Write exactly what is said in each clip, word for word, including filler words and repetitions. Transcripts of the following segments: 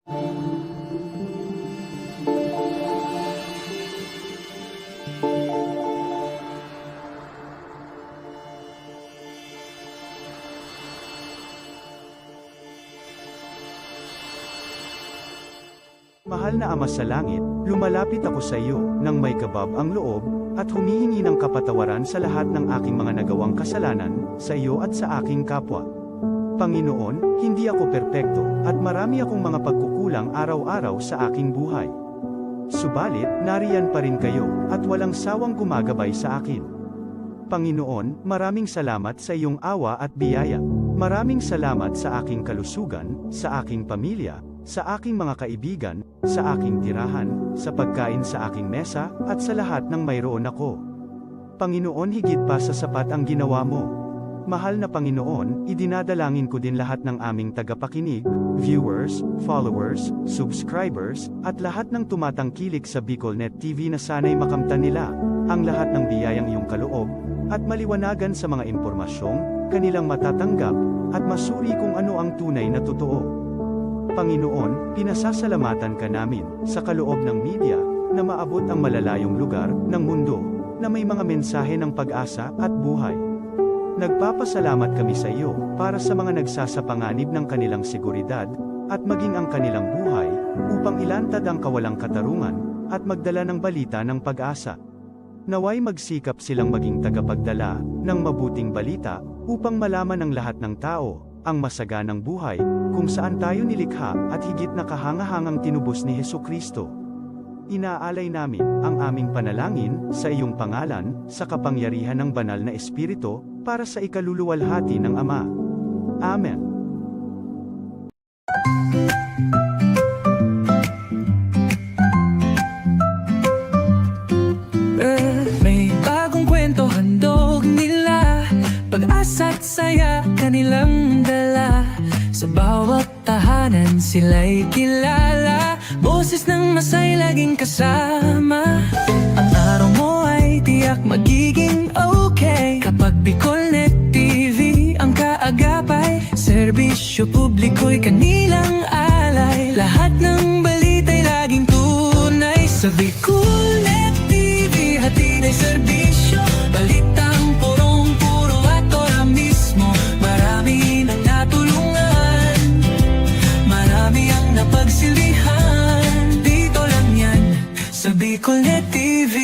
Mahal na Ama sa Langit, lumalapit ako sa iyo nang may kabab ang loob, at humihingi ng kapatawaran sa lahat ng aking mga nagawang kasalanan, sa iyo at sa aking kapwa. Panginoon, hindi ako perpekto, at marami akong mga pagkukulang araw-araw sa aking buhay. Subalit, nariyan pa rin kayo, at walang sawang gumagabay sa akin. Panginoon, maraming salamat sa iyong awa at biyaya. Maraming salamat sa aking kalusugan, sa aking pamilya, sa aking mga kaibigan, sa aking tirahan, sa pagkain sa aking mesa, at sa lahat ng mayroon ako. Panginoon, higit pa sa sapat ang ginawa mo. Mahal na Panginoon, idinadalangin ko din lahat ng aming tagapakinig, viewers, followers, subscribers, at lahat ng tumatangkilik sa BicolNet T V na sana'y makamtan nila ang lahat ng biyayang iyong kaloob at maliwanagan sa mga impormasyong kanilang matatanggap at masuri kung ano ang tunay na totoo. Panginoon, pinasasalamatan ka namin sa kaloob ng media na maabot ang malalayong lugar ng mundo na may mga mensahe ng pag-asa at buhay. Nagpapasalamat kami sa iyo para sa mga nagsasapanganib ng kanilang seguridad at maging ang kanilang buhay upang ilantad ang kawalang katarungan at magdala ng balita ng pag-asa. Naway magsikap silang maging tagapagdala ng mabuting balita upang malaman ng lahat ng tao ang masaganang buhay kung saan tayo nilikha at higit na kahangahangang tinubos ni Jesu-Cristo. Inaalay namin ang aming panalangin sa iyong pangalan, sa kapangyarihan ng Banal na Espiritu, para sa ikaluluwalhati ng Ama. Amen. Eh, may bagong kwento handog nila, pag-asa't saya kanilang dala. Sa bawat tahanan sila'y kilala, boses ng masay laging kasama. Ang araw mo ay tiyak magiging okay kapag BicolNet T V ang kaagapay. Serbisyo publiko'y kanilang alay. Lahat ng balita'y laging tunay. Sa BicolNet T V, hatid ay serbisyo. Balitang purong-puro at ora mismo. Marami nang natulungan. Marami ang napagsilbihan. Dito lang yan, sa BicolNet T V.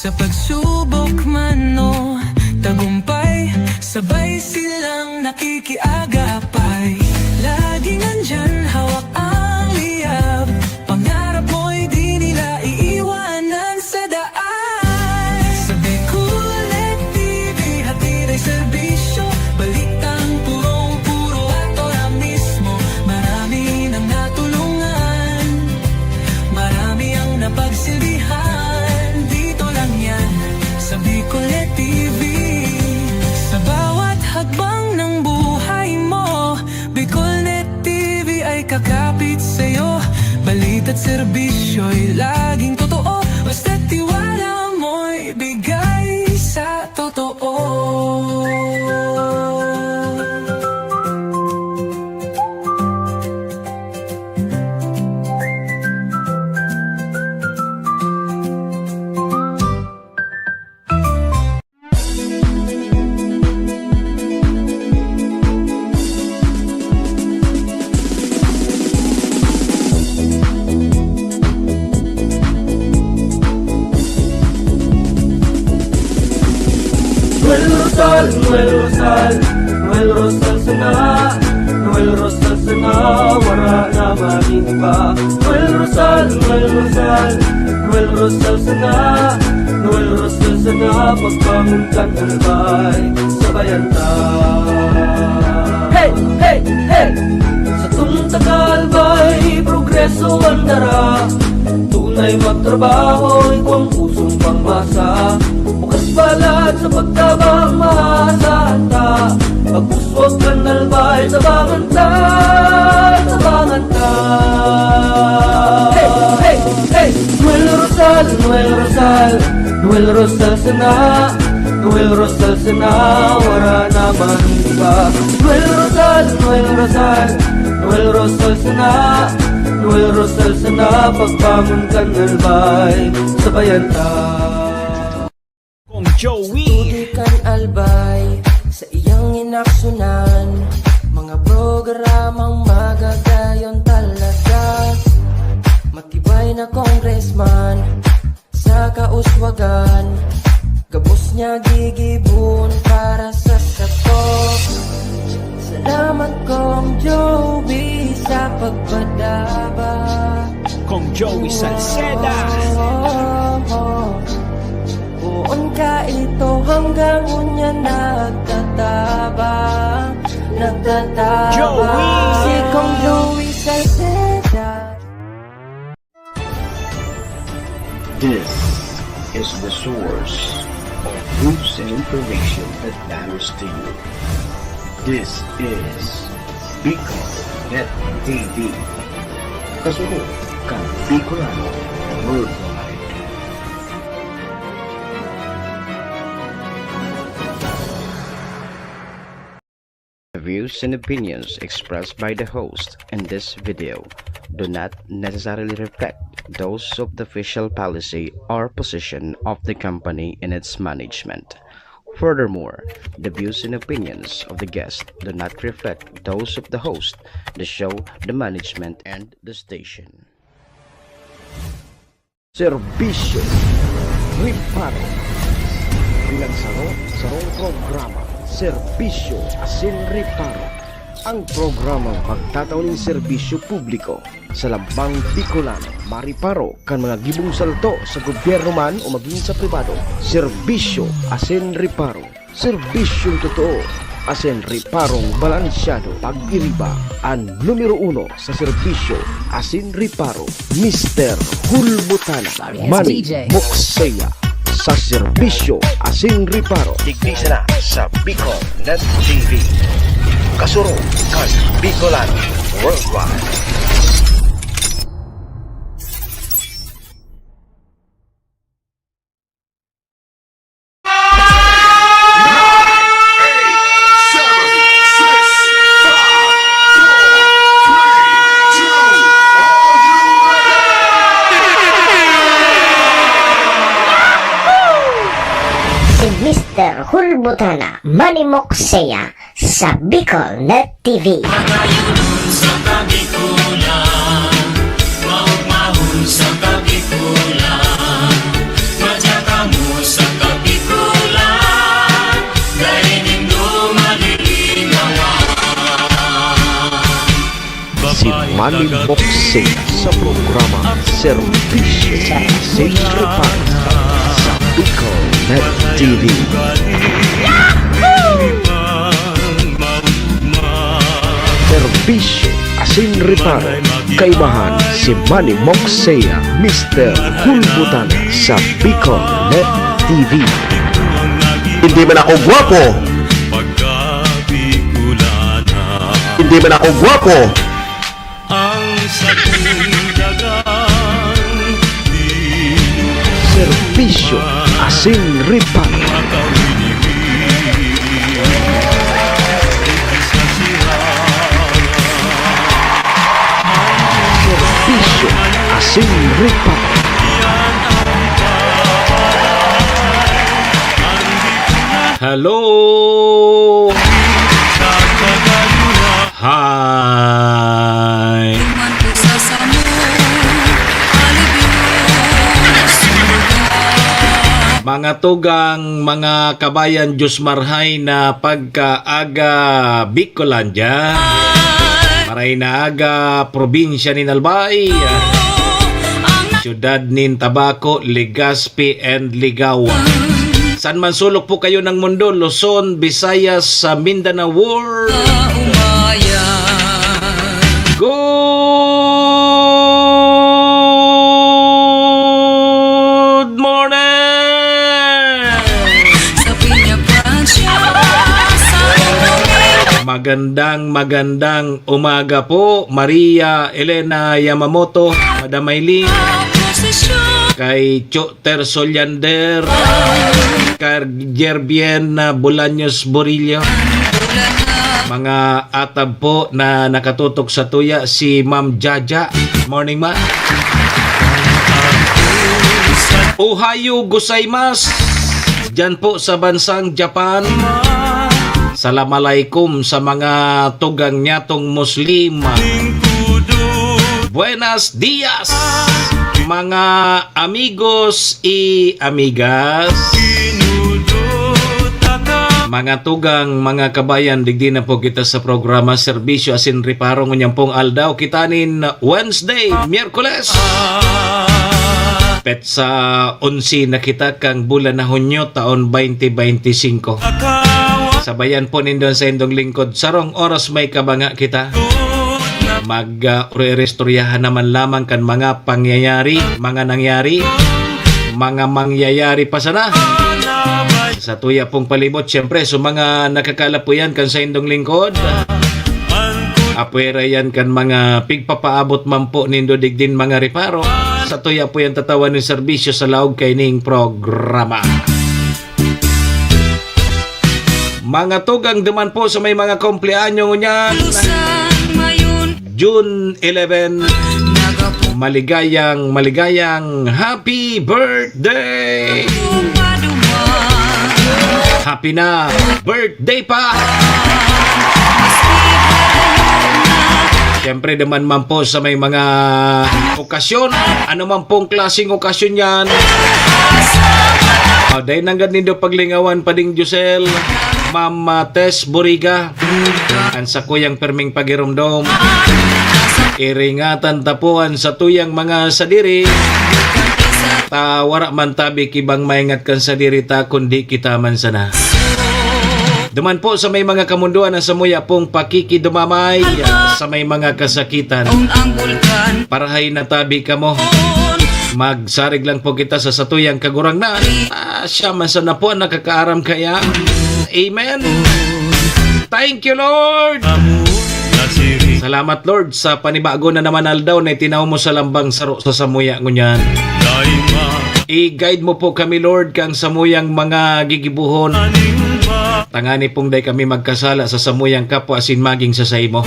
Sa pagsubok man o tagumpay, sabay silang nakikiagapay. Laging nandyan, hawak ang liyab. Pangarap mo'y di nila iiwanan sa daan. Sa BicolNet T V, hatid ay serbisyo. Balitang purong-puro at ora mismo. Marami nang natulungan. Marami ang napagsilbihan. Dito lang yan, sa BicolNet T V. Sa bawat hakbang ng buhay mo, BicolNet T V ay kakapit sa'yo. Balita't serbisyo'y laging totoo. Basta't tiwala mo'y bigay sa totoo. Noel Rosal, Noel Rosal, Noel Rosal sana, Noel Rosal sana, wara na magin iba. Noel Rosal, Noel Rosal, Noel Rosal sana, Noel Rosal sana, pagbangon kan albay, sabayan ta. Hey! Hey! Hey! Satong taga-albay, progreso an dara. Tunay magtrabaho, igwang pusong pangmasa. Bukas palad sa pagtabang, maasahan ta. Pag-uswag kan albay, tabangan ta, tabangan ta. Hey! Hey! Hey! Noel Rosal, Noel Rosal, Noel Rosal sana. Noel Rosal sana, wara na man iba. Noel Rosal, Noel Rosal, Noel Rosal sana, Noel Rosal sana, pagbangon kan albay, sabayan ta. Kong Joey. Tudo kan albay, sa iyang inaksyonan, mga programang magagayon talaga. Matibay na congressman, sa kauswagan, gabos niya gigibon para sa sato. Salamat, Kong Joey, sa pagpadaba. Kong Joey Salceda. Poon ka ito hanggang unya nagtatabang, nagtatabang. Joey! Si Kong Joey Salceda. This is the source of news and information that matters to you. This is Bicol Net T V. Kasunod kan Bicolano Worldwide. The views and opinions expressed by the host in this video do not necessarily reflect those of the official policy or position of the company and its management. Furthermore, the views and opinions of the guest do not reflect those of the host, the show, the management, and the station. Serbisyo, reparo. Bilang saro, sarong programa, serbisyo asin reparo. Ang programang magtatao nin serbisyo publiko sa lambang Bicolano, mareparo kan mga gibong salto sa gobyerno man o magin sa pribado. Serbisyo asin reparo. Serbisyong totoo asin reparong balansyado. Pag-iriba, an numero uno sa serbisyo asin reparo, Mister Hulbutana, Sorry, Manny D J. Moksea, sa serbisyo asin reparo. Digdi sana sa Bicol Net T V. Kasurog kan Bicolano Worldwide. Si Mister Hulbutana, Manny Moksea, sa Bicol Net T V. Magayon sa Kabikulan, maugmahon sa Kabikulan, madya kamo sa Kabikulan, dai nindo malilinawan. Si Manny Moksea sa programa Serbisyo asin Reparo sa Bicol Net T V. Serbisyo asin reparo, kaibahan si Manny Moksea, Mister Hulbutana sa Bicol Net T V. Hindi man ako gwapo. Hindi man ako gwapo. Ang sakong dagang dinugo. Serbisyo asin reparo. Serbisyo asin reparo. Hello! Hi! Mga tugang, mga kabayan, Diyos marhay na pagkaaga, Bicolandia. Maray na aga, probinsya nin Albay. Siyudad nin Tabaco, Legazpi, and Ligao. Saan man sulok po kayo ng mundo, Luzon, Visayas, sa Mindanao World. Good morning! Magandang, magandang umaga po, Maria Elena Yamamoto, Madam Maylin. kay Choter Soliander, kay Jervien na Bolaños Burillo, mga atab po na nakatutok sa tuya, si Ma'am Jaja. Morning, Ma. Ohayo gozaimasu. Diyan po sa bansang Japan. Salam alaikum sa mga tugang nyatong Muslim. Buenas dias, mga amigos y amigas. Mga tugang, mga kabayan, digdi na po kita sa programa Serbisyo asin Reparo ngunyan pong aldaw. Kita nin Wednesday, Miyerkules. Petsa onse na kita kan bulan na Hunyo, taon twenty twenty-five. Sabayan po nindo an saindong lingkod. Sarong oras may kabanga kita. Mag, ah, uri-uri istoryahan naman lamang kan mga pangyayari, mga nangyari, mga mangyayari pa sana. Sa tuya pong palibot, siyempre, sa mga nakakalapuyan kan saindong lingkod. Apwera yan kan mga pigpapaabot man po nindo digdin mga reparo. Sa tuya po yan tatawan ng serbisyo sa laog kaining programa. Mga tugang duman po sa may mga kumpleanyo ngunyan. June eleven, maligayang, maligayang happy birthday! Happy na birthday pa! Siyempre naman man po sa may mga okasyon, ano man pong klaseng okasyon yan. O, dahil nanggad nindo paglingawan, Pading Josel, Ma'am, ah, Tess Boriga, an sakuyang perming pagiromdom. Iringatan ta po an satuyang mga sadiri. Ta wara man tabi ki bang maingat kan sadiri ta, kundi kita man sana. Duman po sa may mga kamundoan na samuya pong pakikidumamay, sa may mga kasakitan. Parahay na tabi kamo. Magsarig lang po kita sa satuyang Kagurangnan. Ah, siya man sana po ang nakakaaram kaya. Amen. Thank you, Lord. Salamat, Lord, sa panibago na naman aldaw na itinaw mo sa lambang saro sa samuya ngunyan. I-guide mo po kami, Lord, kang samuyang mga gigibohon. Tangani pong dai kami magkasala sa samuyang kapwa asin maging sa saimo.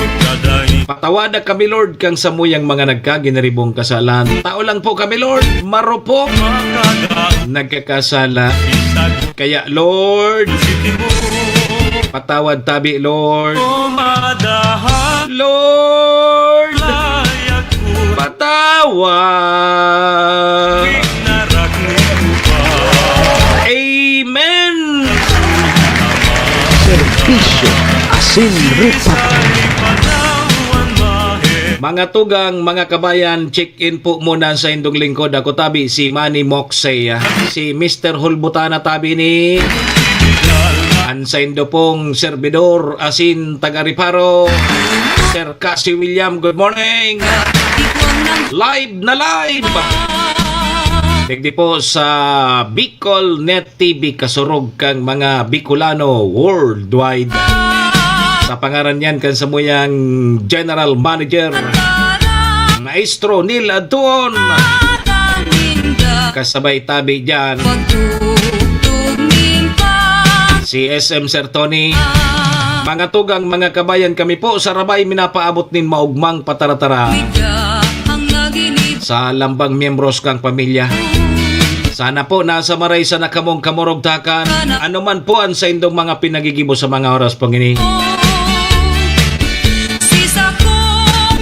Patawada kami, Lord, kang samuyang mga nagkaginaribong kasalan. Tao lang po kami, Lord, marupok, nagkakasala. Kaya, Lord, patawad tabi, Lord. Lord, patawad. Amen. Serbisyo asin reparo. Mga tugang, mga kabayan, check-in po muna sa indong lingkod. Ako tabi si Manny Moxey, ah. Si Mister Hulbutana tabi ni an saindo pong serbidor asin taga-reparo, Sir Cassie William. Good morning. Live na live. Digdi po sa Bicol Net T V, kasurog kang mga Bicolano worldwide. Sa pangaran niyan kan samuyang General Manager, Maestro Neil Adtuon. Kasabay tabi diyan, si S M Sir Tony. Mga tugang, mga kabayan, kami po sa Rabay minapaabot nin maugmang pataratara sa lambang miyembros kang pamilya. Sana po nasa maray sana kamong kamurugtakan, ano man po an saindong mga pinagigibo sa mga oras pong ini.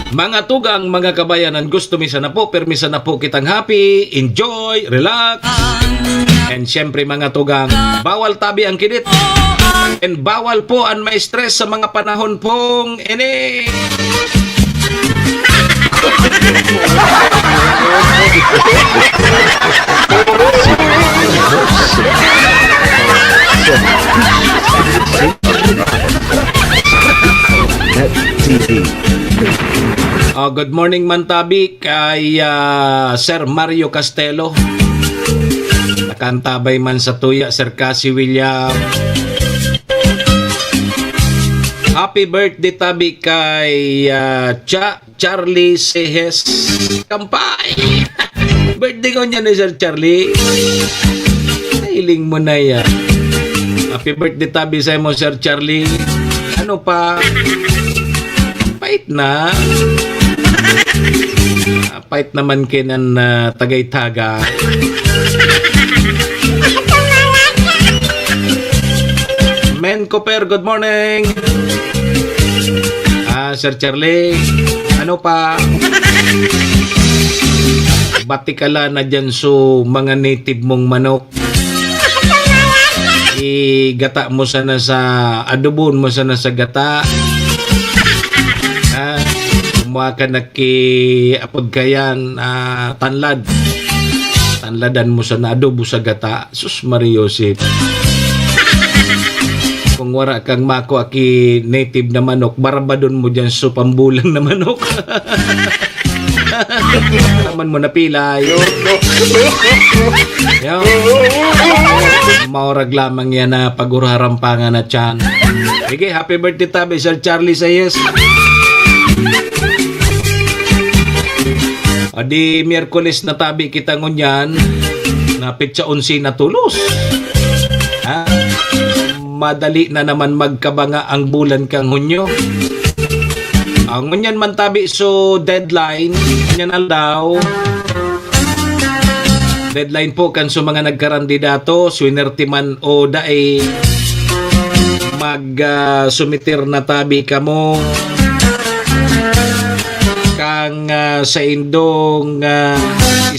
Mga tugang, mga kabayan, an gusto mi sana po, pirmi sana po kitang happy, enjoy, relax. And syempre, mga tugang, bawal tabi ang kinit. And bawal po an ma-stress sa mga panahon pong ini. Net T V. Ah, good morning man tabi kay, ah, Sir Mario Castelo. Nakantabay man sa tuya, Sir Cassie William. Happy birthday tabi kay, ah, Cha-, Charlie Sehes. Kampay! Birthday ko niya ni Sir Charlie. Hiling mo na yan. Happy birthday tabi sa mo, Sir Charlie. Ano pa? Pait na. Ah, pait naman kinan, ah, tagay-taga. Men Cooper, good morning. Ah, Sir Charlie, ano pa? Batikala na dyan so mga native mong manok. Igata mo sana sa, adobon mo sana sa gata. Ah, kumuha ka na ki, apod kayan, ah, tanlad. Tanladan mo sana, adobo sa gata. Sus, Maria Joseph. Kung wara kang makua ki native na manok, barabadon mo dyan so pambulang na manok. Naman mo napilay. Yo. Maurag lamang yan na pagurarampangan na tiyan. Sige, happy birthday tabi, Sir Charlie Sayes. O di, Miyerkules na tabi kita ngunyan, na petsa onse na tulos. Ha? Madali na naman magkabanga ang bulan kang Hunyo. Ah, ngunyan man tabi, so deadline, ngunyan aldaw. Deadline po kan so mga nagkarandidato, swinerte man o dai, mag, ah, sumiter na tabi kamo kang, ah, sa indong, ah,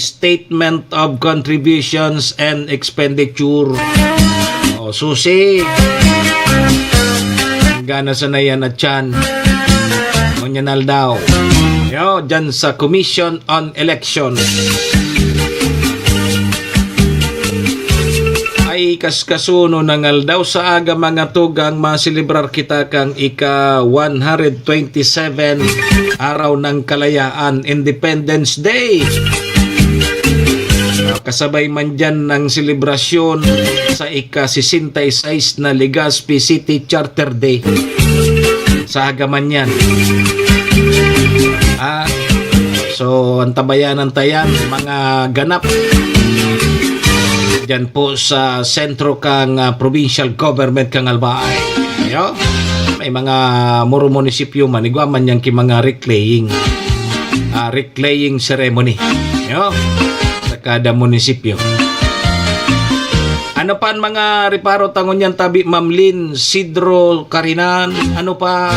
Statement of Contributions and Expenditure. O, susi. Gana sana yan at yan. Ngunyan aldaw. Yo, dyan sa Commission on Election. Ay, kaskasuno na ngaldaw sa aga, mga tugang, maselebrar kita kang ika one hundred twenty-seven Araw ng Kalayaan, Independence Day. Kasabay man dyan ang selebrasyon sa ika sesenta y seis na Legazpi City Charter Day. Sa aga man yan. Ah, so, antabayanan ta yan, mga ganap. Diyan po sa sentro kang, ah, provincial government kang Albay. Ayo, may mga muro munisipyo man, igwa man yan ki mga reclaying. Ah, reclaying ceremony. Ayo, sa kada munisipyo. Ano pa ang mga reparo ta ngunyan tabi, Ma'am Lynn Sidro Carinan? Ano pa?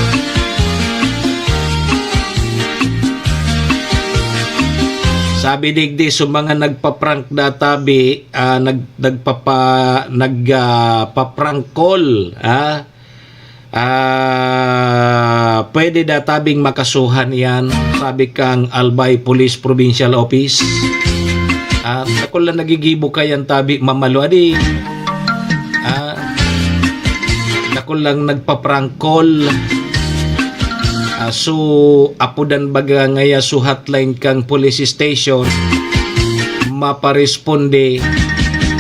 Sabi digdi, so mga nagpa-prank da tabi, ah, nag-, nagpapa-, nag, ah, pa-prank call, ah? Ah, pwede da tabing makasuhan iyan, sabi kang Albay Police Provincial Office. Ah, dakul lang nagigibo kayan tabi, mamalo adi. Ah, dakul lang nagpa-prank call. Ah, so, apodan baga ngaya so hotline kang police station, maparesponde.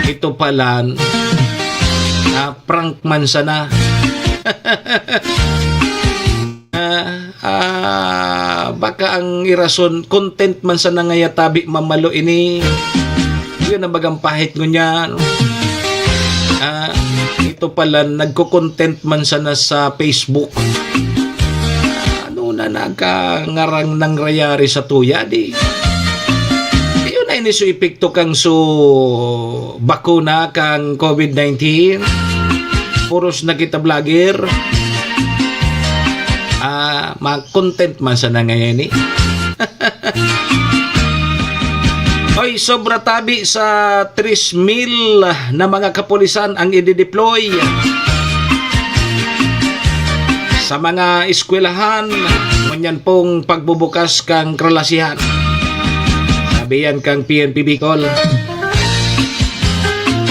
Ito palan, ah, prank man sana. Ah, ah, baka ang irason, content man sana ngaya tabi mamalo ini. Yun ang bagang pahit ngunyan. Ah, ito pala, nagko-content man sana sa Facebook. Ano na nagkangarang nangyayari sa tuya, di? Yun ay ni so epekto kang so bakuna kang covid nineteen. Puros na kita vlogger. Ah, mag-content man sana ngayon, eh. Oy, sobra tabi sa tres mil na mga kapulisan ang idideploy sa mga eskwelahan, ngunyan pong pagbubukas kang kalasihan. Sabi yan kang P N P Bicol.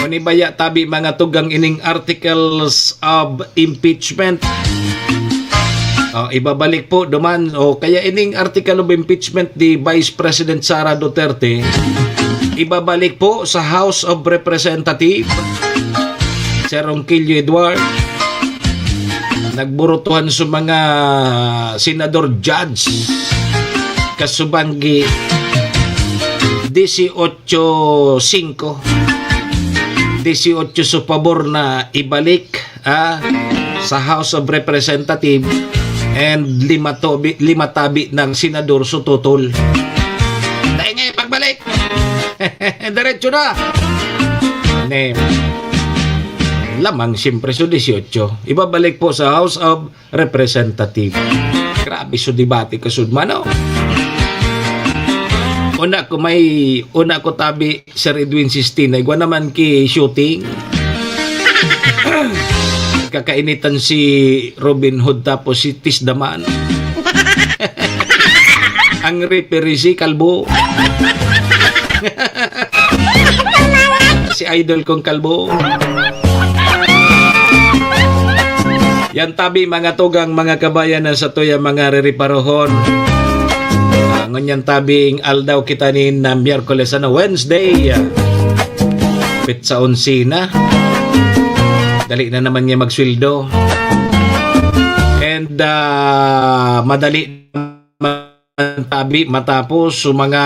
Kung ibaya tabi mga tugang ining articles of impeachment. Oh, ibabalik po duman, o kaya ining article of impeachment ni Vice President Sara Duterte, ibabalik po sa House of Representatives, Sir Ronquillo Edward. Nagburutuhan sa mga senador, judge, kasubanggi, Dieciocho cinco. Dieciocho su pabor na ibalik, ah, sa House of Representative and lima tobi-, lima tabi ng senador su tutol. Dahil nga ipagbalik. Diretso na. Ne. Lamang siyempre su dieciocho. Ibabalik po sa House of Representative. Grabe su debate, kasudman, no? Una ko may, una ko tabi, Sir Edwin Sistina, igwa naman ki shooting. Kakainitan si Robin Hood tapos si Tisdaman. Ang referee si Kalbo. Si idol kong Kalbo. Yan tabi, mga tugang, mga kabayan, na sa tuya mga ririparohon. Ah, ngunyan tabing aldaw kita nin na Miyerkules, ano, Wednesday. Petsa onse na. Dali na naman niya magsweldo. And, ah, madali naman tabi matapos su mga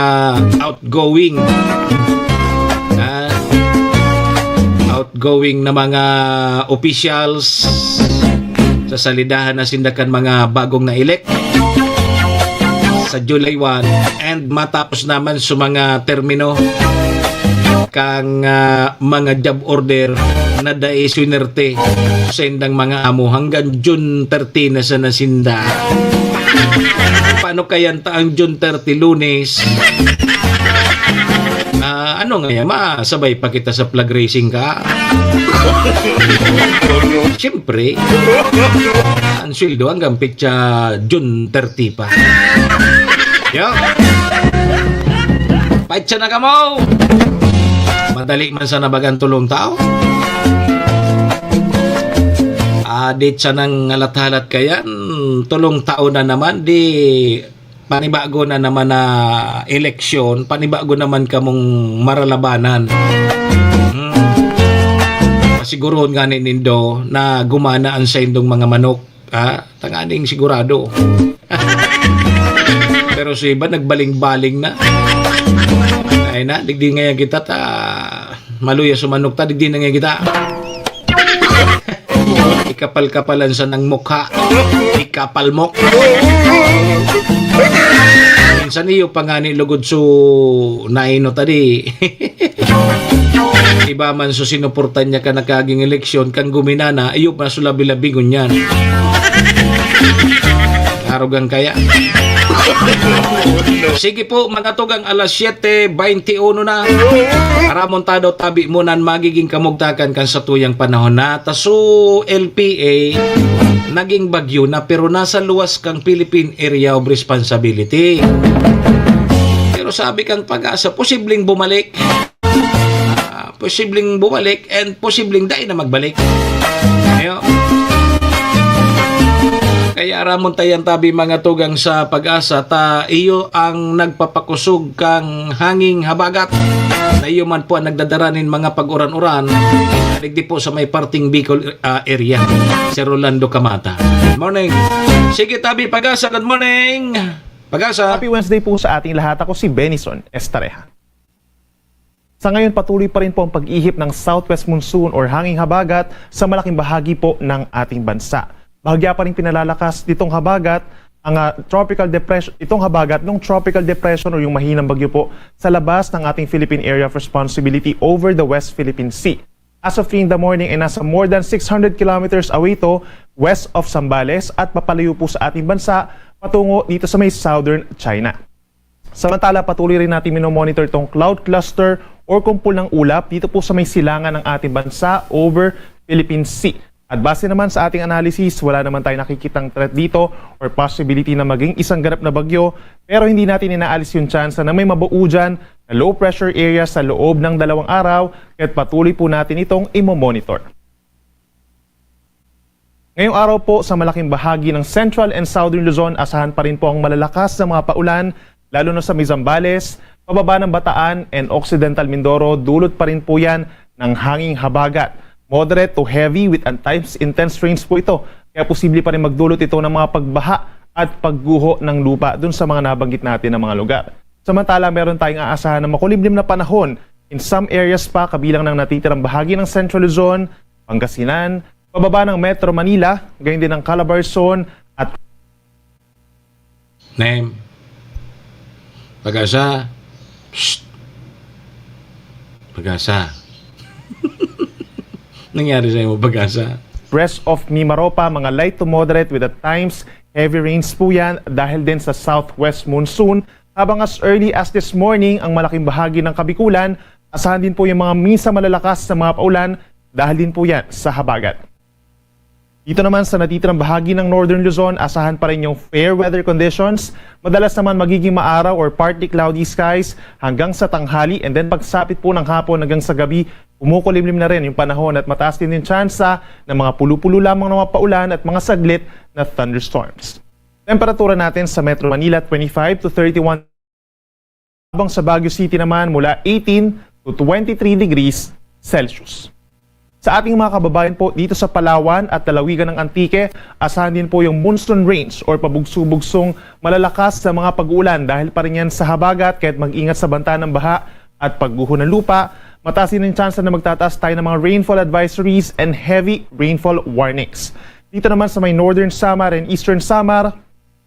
outgoing, ah, outgoing na mga officials, sasalidahan na sinda kan mga bagong na-elect sa July one, and matapos naman su mga termino kang, ah, mga job order na dai swinerte sa indang mga amo hanggang June thirty na sana sinda. Paano kaya ta ang June thirty, Lunes? Ah, ano nga yan? Masabay pa kita sa flag raising ka? Siyempre, ang sweldo hanggang petsa June thirty pa. Yo. Paitsa na kamo! Madali man sana bagang tulong tao. Adit sanang halat-halat kayan, tulong tao na naman, di panibago na naman na eleksyon, panibago naman kamong maralabanan. Hmm. Pasigurohon nga ni nindo na gumana ang saindong mga manok. Ah, tanganing sigurado. Pero sa iba, nagbaling-baling na. Ay na, digdi ngayon kita ta, maluya sumanok ta, digdi na ngayon kita. Ikapal-kapalan sa nang mukha. Ikapalmok. Minsan iyo pa nga ni lugod su naino tadi. Iba man su sinuportan niya ka nakaging eleksyon, kan guminana, iyo pa su labi-labi ngunyan. Arugang kaya. Sige po, mga tugang, alas siyete beintiuno na. Aramon ta daw tabi mo nan magiging kamugtakan kan satuyang panahon na ta su L P A naging bagyo na pero nasa luwas kang Philippine Area of Responsibility. Pero sabi kang PAGASA, posibleng bumalik. Ah, posibleng bumalik and posibleng dai na magbalik. Ayo. Kaya aramon ta yan tabi, mga tugang, sa PAGASA, ta iyo ang nagpapakusog kang hanging habagat. Na iyo man po ang nagdadara nin mga pag-uran-uran. Digdi po sa may parting Bicol, ah, area. Si Rolando Camata. Good morning. Sige tabi, PAGASA. Good morning. PAGASA. Happy Wednesday po sa ating lahat. Ako si Benison Estareha. Sa ngayon, patuloy pa rin po ang pag-ihip ng southwest monsoon or hanging habagat sa malaking bahagi po ng ating bansa. Bahagya pa rin pinalalakas nitong habagat ang, ah, tropical depression, itong habagat ng tropical depression o yung mahinang bagyo po sa labas ng ating Philippine Area of Responsibility over the West Philippine Sea. As of three in the morning, ay nasa more than six hundred kilometers away to west of Zambales at papalayo po sa ating bansa patungo dito sa may southern China. Samantala, patuloy rin natin minomonitor itong cloud cluster or kumpol ng ulap dito po sa may silangan ng ating bansa over Philippine Sea. At base naman sa ating analysis, wala naman tayong nakikitang threat dito or possibility na maging isang ganap na bagyo, pero hindi natin inaalis yung tsansa na may mabuo dyan na low pressure area sa loob ng dalawang araw, kaya't patuloy po natin itong imo-monitor. Ngayong araw po, sa malaking bahagi ng Central and Southern Luzon, asahan pa rin po ang malalakas na mga paulan, lalo na sa may Zambales, pababa ng Bataan and Occidental Mindoro, dulot pa rin po yan ng hanging habagat. Moderate to heavy with at times intense rains po ito, kaya posible pa rin magdulot ito ng mga pagbaha at pagguho ng lupa dun sa mga nabanggit natin na mga lugar. Samantala, meron tayong aasahan na makulimlim na panahon in some areas pa, kabilang ng natitirang bahagi ng Central Luzon, Pangasinan, pababa ng Metro Manila, gayon din ang Calabarzon at Name. Pag-asa. Psst. Pag-asa. Nangyari sa imo pag-asa. Rest of Mimaropa, mga light to moderate with at times heavy rains po yan dahil din sa southwest monsoon. Habang as early as this morning, ang malaking bahagi ng Kabikulan, asahan din po yung mga minsan malalakas na mga paulan dahil din po yan sa habagat. Dito naman sa natitirang bahagi ng Northern Luzon, asahan pa rin yung fair weather conditions. Madalas naman magiging maaraw or partly cloudy skies hanggang sa tanghali, and then pagsapit po ng hapon hanggang sa gabi, kumukulimlim na rin yung panahon at mataas din yung tsansa ng mga pulo-pulo lamang na mga paulan at mga saglit na thunderstorms. Temperatura natin sa Metro Manila, twenty-five to thirty-one. Habang sa Baguio City naman, mula eighteen to twenty-three degrees Celsius. Sa ating mga kababayan po dito sa Palawan at lalawigan ng Antique, asahan din po yung monsoon range or pabugso-bugsong malalakas sa mga pag-uulan dahil pa rin yan sa habagat, kaya't mag-ingat sa banta ng baha at pagguho ng lupa. Mataas din ang tsansa na magtataas tayo ng mga rainfall advisories and heavy rainfall warnings. Dito naman sa may Northern Samar and Eastern Samar,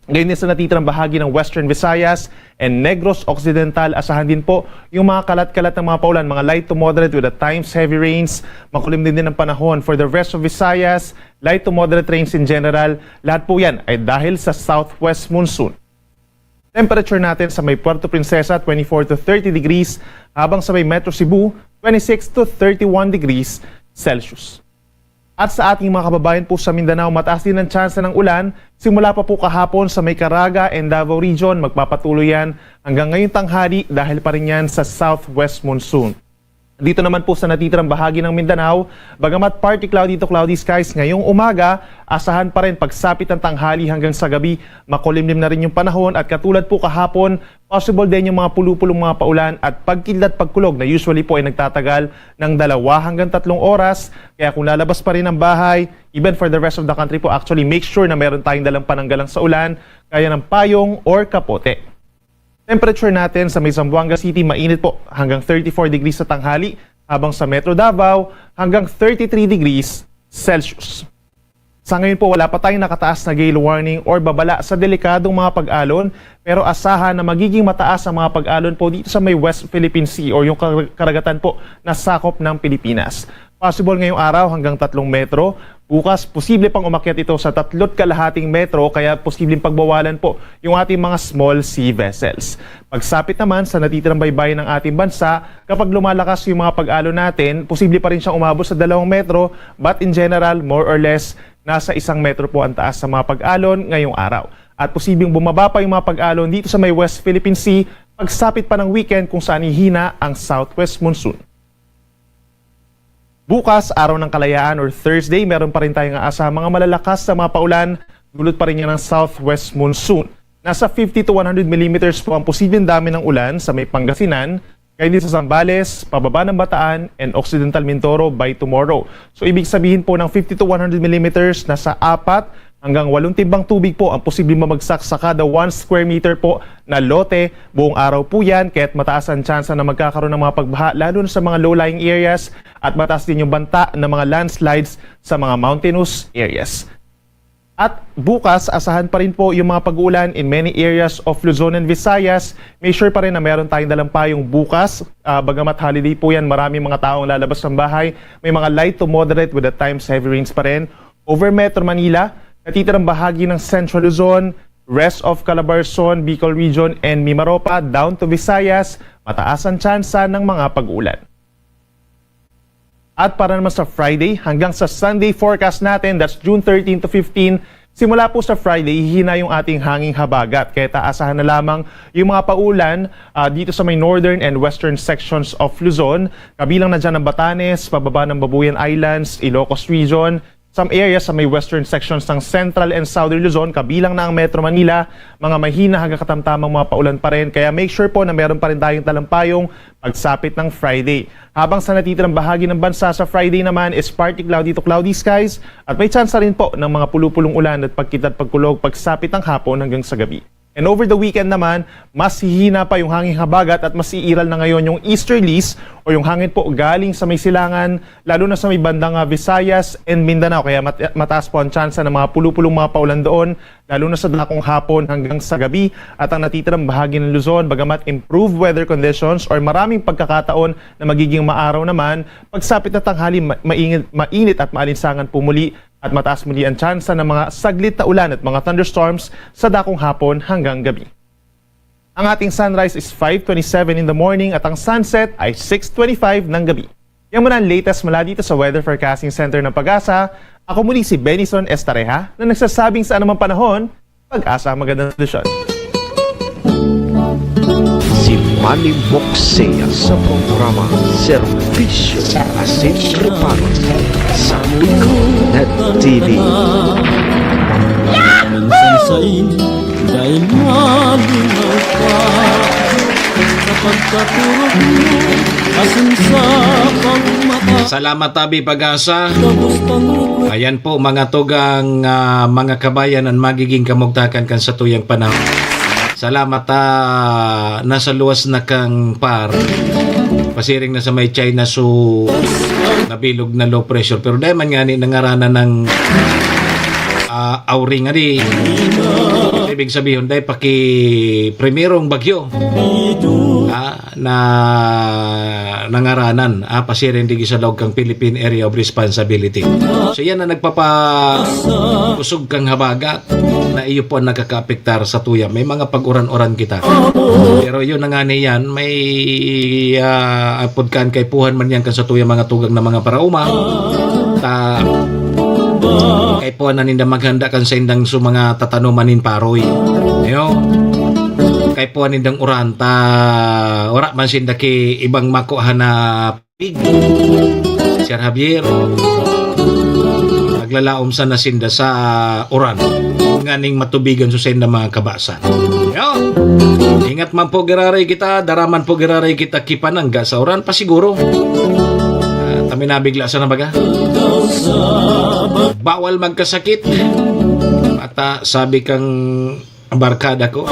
ngayon din sa natitirang bahagi ng Western Visayas and Negros Occidental, asahan din po yung mga kalat-kalat ng mga paulan, mga light to moderate with at times heavy rains. Makulimlim din ang panahon for the rest of Visayas, light to moderate rains in general. Lahat po yan ay dahil sa southwest monsoon. Temperature natin sa may Puerto Princesa, twenty-four to thirty degrees, habang sa may Metro Cebu, twenty-six to thirty-one degrees Celsius. At sa ating mga kababayan po sa Mindanao, mataas din ang tsansa ng ulan simula pa po kahapon sa may Caraga and Davao Region. Magpapatuloy yan hanggang ngayong tanghali dahil pa rin yan sa southwest monsoon. Dito naman po sa natitirang bahagi ng Mindanao, bagamat partly cloudy to cloudy skies ngayong umaga, asahan pa rin pagsapit ng tanghali hanggang sa gabi, makulimlim na rin yung panahon at katulad po kahapon, possible din yung mga pulo-pulong mga paulan at pagkidlat pagkulog na usually po ay nagtatagal ng dalawa hanggang tatlong oras. Kaya kung lalabas pa rin ng bahay, even for the rest of the country po, actually make sure na meron tayong dalang pananggalang sa ulan, kaya ng payong or kapote. Temperature natin sa may Zamboanga City, mainit po, hanggang thirty-four degrees sa tanghali, habang sa Metro Davao, hanggang thirty-three degrees Celsius. Sa ngayon po, wala pa tayong nakataas na gale warning or babala sa delikadong mga pag-alon, pero asahan na magiging mataas ang mga pag-alon po dito sa may West Philippine Sea or yung kar- karagatan po na sakop ng Pilipinas. Possible ngayong araw hanggang tatlong metro. Bukas, posible pang umakyat ito sa tatlo't kalahating metro, kaya posibleng pagbawalan po yung ating mga small sea vessels. Pagsapit naman sa natitirang baybayin ng ating bansa, kapag lumalakas yung mga pag-alon natin, posible pa rin siyang umabot sa dalawang metro, but in general, more or less, nasa isang metro po ang taas sa mga pag-alon ngayong araw. At posibleng bumaba pa yung mga pag-alon dito sa may West Philippine Sea, pagsapit pa ng weekend kung saan hihina ang southwest monsoon. Bukas, araw ng kalayaan or Thursday, meron pa rin tayong aasa mga malalakas na mga paulan, dulot pa rin yan ng southwest monsoon. Nasa fifty to one hundred millimeters po ang posibleng dami ng ulan sa may Pangasinan, kaya din sa Zambales, pababa ng Bataan, and Occidental Mindoro by tomorrow. So, ibig sabihin po ng fifty to one hundred millimeters, nasa apat hanggang walong timbang tubig po ang posibleng mamagsak sa kada one square meter po na lote. Buong araw po yan, kaya't mataas ang tsansa na magkakaroon ng mga pagbaha, lalo na sa mga low-lying areas, at mataas din yung banta ng mga landslides sa mga mountainous areas. At bukas, asahan pa rin po yung mga pag-uulan in many areas of Luzon and Visayas. Make sure pa rin na meron tayong dalang payong bukas. Ah, bagamat holiday po yan, maraming mga taong lalabas ng bahay. May mga light to moderate with at times heavy rains pa rin over Metro Manila, natitirang bahagi ng Central Luzon, rest of Calabarzon, Bicol Region, and Mimaropa, down to Visayas, mataas ang tsansa ng mga pag-uulan. At para naman sa Friday, hanggang sa Sunday forecast natin, that's June thirteen to fifteen, simula po sa Friday, hihina yung ating hanging habagat. Kaya taasahan na lamang yung mga paulan ah, dito sa may northern and western sections of Luzon, kabilang na dyan ang Batanes, pababa ng Babuyan Islands, Ilocos Region, some areas sa may western sections ng Central and Southern Luzon, kabilang na ang Metro Manila, mga mahina hanggang katamtamang mga paulan pa rin. Kaya make sure po na meron pa rin tayong talampayong pagsapit ng Friday. Habang sa natitirang bahagi ng bansa sa Friday naman is partly cloudy to cloudy skies at may tsansa rin po ng mga pulupulong ulan at pagkidlat pagkulog pagsapit ng hapon hanggang sa gabi. And over the weekend naman, mas hihina pa yung hanging habagat at mas iiral na ngayon yung easterlies o yung hangin po galing sa may silangan, lalo na sa may bandang, ah, Visayas and Mindanao. Kaya mat-, mataas po ang tsansa ng mga pulupulong mga paulan doon, lalo na sa dakong hapon hanggang sa gabi. At ang natitirang bahagi ng Luzon, bagamat improved weather conditions or maraming pagkakataon na magiging maaraw naman, pagsapit na tanghali, ma-, mainit, mainit at maalinsangan po muli at mataas muli ang tsansa ng mga saglit na ulan at mga thunderstorms sa dakong hapon hanggang gabi. Ang ating sunrise is five twenty-seven in the morning at ang sunset ay six twenty-five ng gabi. Yan muna ang latest mula dito sa Weather Forecasting Center ng PAGASA. Ako muli si Benison Estareja na nagsasabing sa anumang panahon, PAGASA ang magandang solusyon. Si Manny Moxea sa programa Serbisyo Asin Reparo sa Pico Net T V. Minsan sa'yo, dahil malinaw ka sa pagkaturog mo, asin sa pagmata. Salamat, Tabi Pag-asa. Ayan po, mga tugang, ah, mga kabayan, ang magiging kamugtakan kan satuyang panahon. Salamat, ah, nasa luwas na kang par. Pasiring na sa may China, so nabilog na low pressure. Pero dahil man nga ni nangaranan ng, ah, auring, adi, ibig sabihin, dahil paki primerong bagyo, ah, na nangaranan, ah, pasiring digi sa laog kang Philippine Area of Responsibility. So, yan ang nagpapa-, kusog kang habagat na iyo po ang nakakaapektar sa tuya. May mga pag-uran-uran kita. Pero yun na nga niyan, may, ah, apod kan kaipuhan man yan kan sa tuya mga tugang na mga parauma. Ta, kaipuhan na ninda maghanda kan sa indang su mga tatanuman nin paroy. Ayo. Kaipuhan nindang uran ta, wala man sinda ki ibang makuha na pig. Sir Javier, naglalaom sana sinda sa uran nganing matubigan sa sinda mga kabasan. Yo! Ingat man po giraray kita, daraman po giraray kita kipanangga sa uran, pasiguro. Ah, taminabigla sana baga. Bawal magkasakit. Ata, sabi kang barkada ko.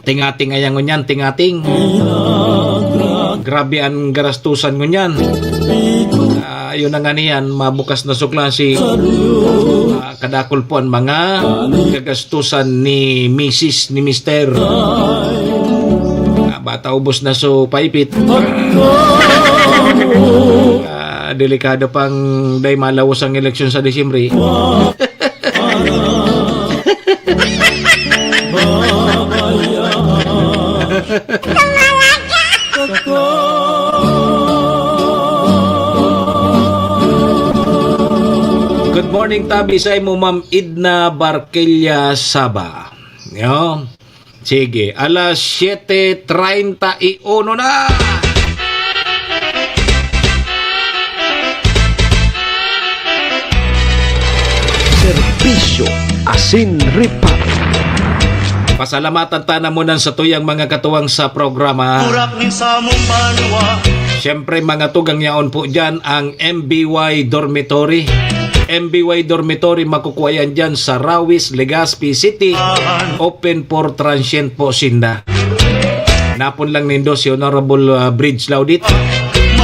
Tingating ayan ngunyan, tingating. Grabe ang garastusan ngunyan. Ah, yun na nga niyan, mabukas na su klase. Ah, kadakul po ang mga gagastusan ni misis, ni mister. Ah, bata ubos na su paipit. Ah, delikado pang day malawos ang eleksyon sa Disyembre. Good morning, Tabi, sa imo, Ma'am Idna Barquilla Saba. Yo. Sige, alas siyete treinta y uno na. Serbisyo asin reparo. Pasalamatan ta na muna sa tuyang mga katuwang sa programa. Urak nin samong banwa. Siyempre, mga tugang yaon po dyan ang M B Y Dormitory. M B Y Dormitory, makukuha yan dyan sa Rawis, Legazpi City. Open for transient po sinda. Napon lang nindo si Honorable, ah, Bridge Laudit,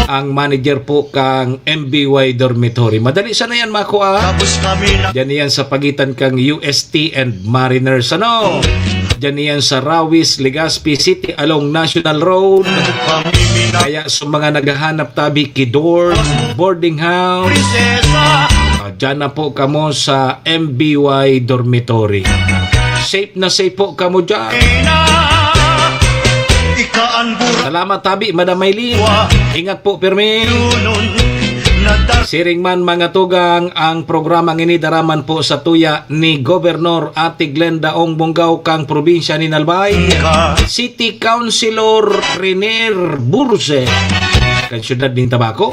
ang manager po kang M B Y Dormitory. Madali sana yan makuha. Tapos kami na Diyan yan sa pagitan kang U S T and Mariners. Ano? Diyan yan sa Rawis, Legazpi City along National Road. pamimina. Kaya sa mga naghahanap tabi, kidor, boarding house, Prinsesa, ah, dyan na po kamo sa M B Y Dormitory. Safe na safe po kamo dyan. ina. Ika ang burwa. Salamat tabi, Madam Maylin. Ingat po, pirmi. Nun, nagdas- Siring man, mga tugang, ang programang ini daraman po sa tuya ni Gobernor Ate Glenda Ong Bongao kang probinsya ni Albay, City Councilor Renier Burse, kan siyudad nin Tabaco,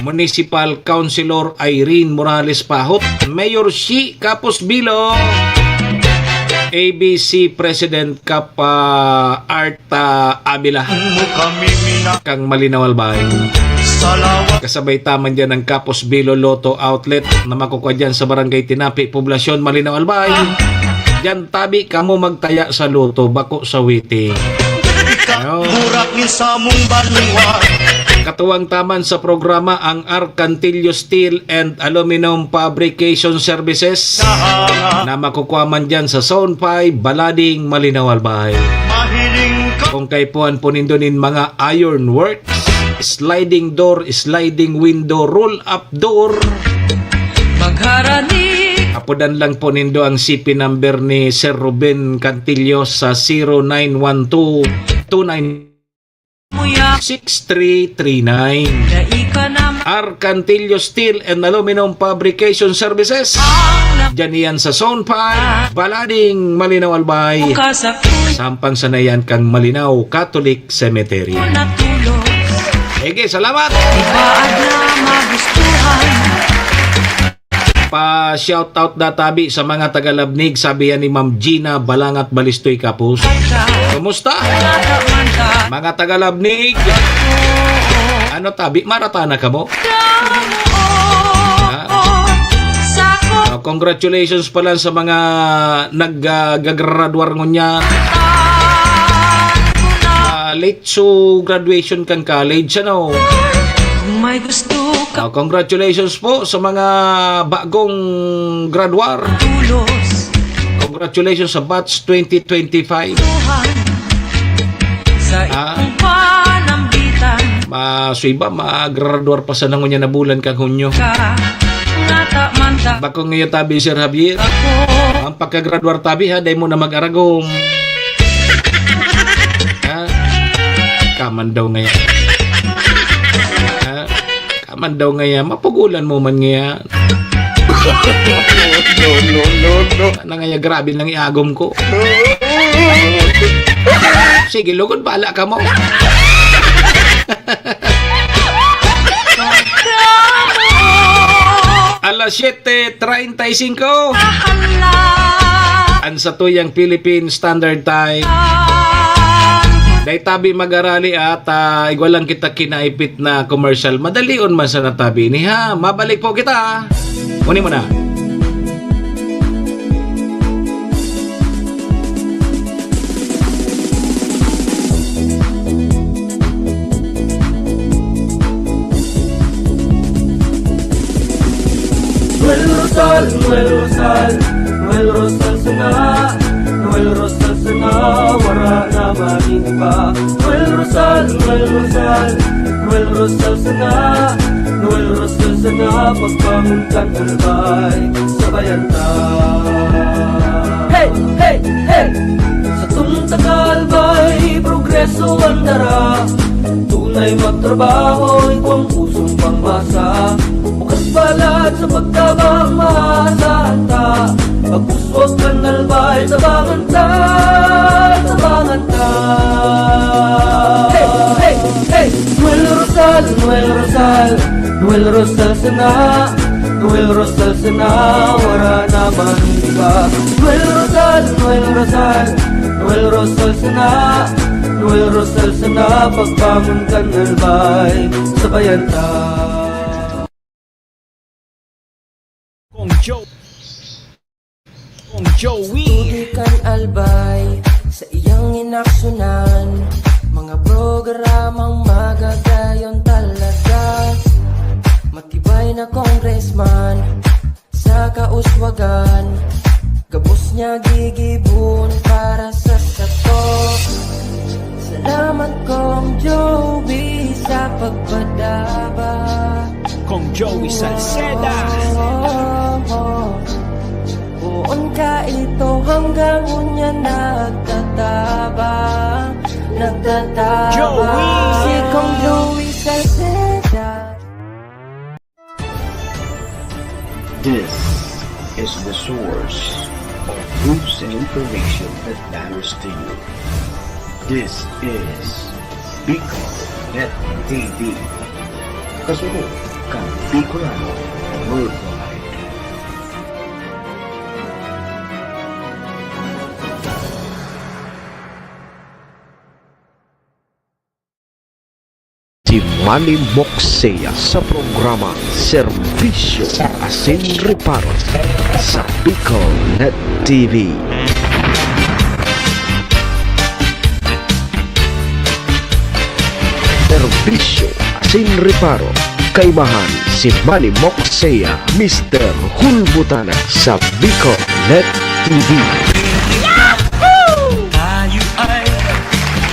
Municipal Councilor Irene Morales Pahot, Mayor Shi Kapos Bilo, A B C President Kap, ah, Art ta Abila. Mo kami mina. Kang Malinaw Albay. Kasabay ta man dyan ang Kapos Bilo Lotto Outlet na makukuha dyan sa Barangay Tinapi, Poblacion, Malinao, Albay. Dyan tabi kamo magtaya sa Lotto, bako sa waiting. Ayun. Burak ni samong banwa. Katuwang ta man sa programa ang Arcantillo Steel and Aluminum Fabrication Services na makukuha man dyan sa Zone five, Balading, Malinao, Albay. Mahiling ka. Kung kaipuhan po nindo nin mga iron work, sliding door, sliding window, roll-up door. Magharani. Apodan lang po nindo ang C P number ni Sir Ruben Cantillo sa zero nine one two two nine six three three nine. Dai ka na ma- Arcantillo Steel and Aluminum Fabrication Services. Ang na- Diyan iyan sa Zone five, Balading, Malinao, Albay. Bukas ako. Sampang sana yan kang Malinao Catholic Cemetery. Natulog. Sige, salamat. Ibaad na magustuhan. Pa-shoutout da tabi sa mga taga-Labnig, sabi yan ni Ma'am Gina Balangat Balistoy Kapus. Kumusta? Mga taga-Labnig. Ano tabi? Marata na kamo? Ha? Oh, congratulations pala sa mga nag, ah, gagraduar ngunyan. Ah, late so graduation kan college, ano? Kung may gusto ka. Ah, congratulations po sa mga bagong graduar. Tulos. Congratulations sa batch twenty twenty-five. Tuhan. Sa Ah. iyong panambitan. Ma, so iba, magraduar pa sa nangunyan na bulan kang Hunyo. Ka, ngata man ta. Bako ngayon tabi, Sir Javier. Ako. Ang pagkagraduar tabi, ha, dai mo na mag-aragom. Ha? Kaman daw ngaya. Ha? Kaman daw ngaya. Mapugulan mo man ngaya. No, no, no, no. Na ngaya, grabe nang iagom ko. Sige, lugod, bala ka mo. Alas siyete treinta y cinco. Ang satuyang Philippine Standard Time. Dai tabi mag-arali at, ah, igwa lang kita kinaipit na commercial. Madalion man sana tabi ini, ha. Mabalik po kita. Kunin mo na. Noel Rosal, Noel Rosal, Noel Rosal sana, Noel Rosal sana, wara na manin iba. Noel Rosal, Noel Rosal, Noel Rosal sana, Noel Rosal sana, pagbangon kan Albay, sabayan ta. Hey, hey, hey! Sa tungtang Albay, progreso ang dara. Tunay magtrabaho, igwang pusong pangmasa. Bukas palad sa pagtabang, maasahan ta. Pagpuswag kan Albay, tabangan ta, tabangan ta. Hey, hey, hey! Noel Rosal, Noel Rosal, Noel Rosal sana, Noel Rosal sana, wara na man iba. Noel Rosal, Noel Rosal, Noel Rosal sana, Noel Rosal sana, pagbangon kan Albay, sabayan ta. Kong Joe. Kong Joey. Tutukan Albay sa iyang inaksyonan, mga programang magagayon talaga. Matibay na congressman sa kauswagan, gabos niya gigibon para sa sato. Salamat, Kong Joey, sa pagpadaba. Kong Joey Salceda. Poon ka ito hanggang unya nagtatabang, nagtatabang. Joey! Si Kong Joey Salceda. This is the source of news and information that matters to you. This is Bicol Net T V. Kasunod kan Bicolano Worldwide. Team Manny Moksea sa programa Serbisyo asin Reparo sa Bicol Net T V. Serbisyo asin Reparo, kaibahan si Manny Moksea, Mister Hulbutana sa Bicol Net T V. Tayo ay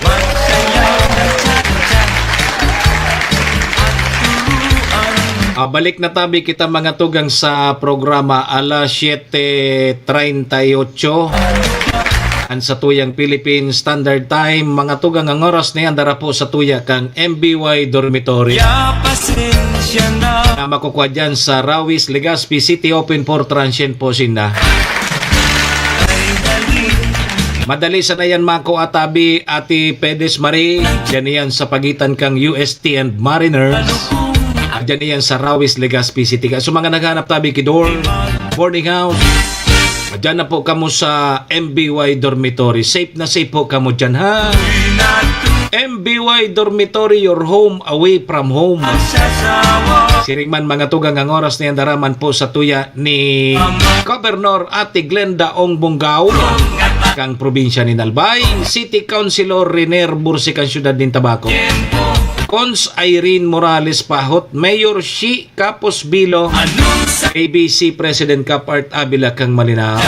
magsayaw ng cha-cha-cha at turuan. Ah, balik na tabi kita, mga tugang, sa programa alas siyete treinta y ocho. An satuyang Philippine Standard Time, mga tugang, ang oras na yan, dara po sa tuya kang M B Y Dormitory. Ya, pasensya na. Na makukuha dyan sa Rawis, Legazpi City, open for transient po sinda. Madali sana yan, Mako Atabi, Ate Pedes Marie. Diyan yan sa pagitan kang U S T and Mariners. Diyan yan sa Rawis, Legazpi City. So, mga naghanap tabi ki dorm, boarding house, diyan na po kamo sa M B Y Dormitory. Safe na safe po kamo dyan, ha? M B Y Dormitory, your home away from home. Siring man, mga tugang, ang oras na yan, dara man po sa tuya ni Governor Ate Glenda Ong Bongao, kang probinsya nin Albay, City Councilor Riner Bursi, kang siyudad nin Tabaco, Cons Irene Morales Pahot, Mayor Shi Capos Bilo, A B C President Cap Art Avila, kang Malinao.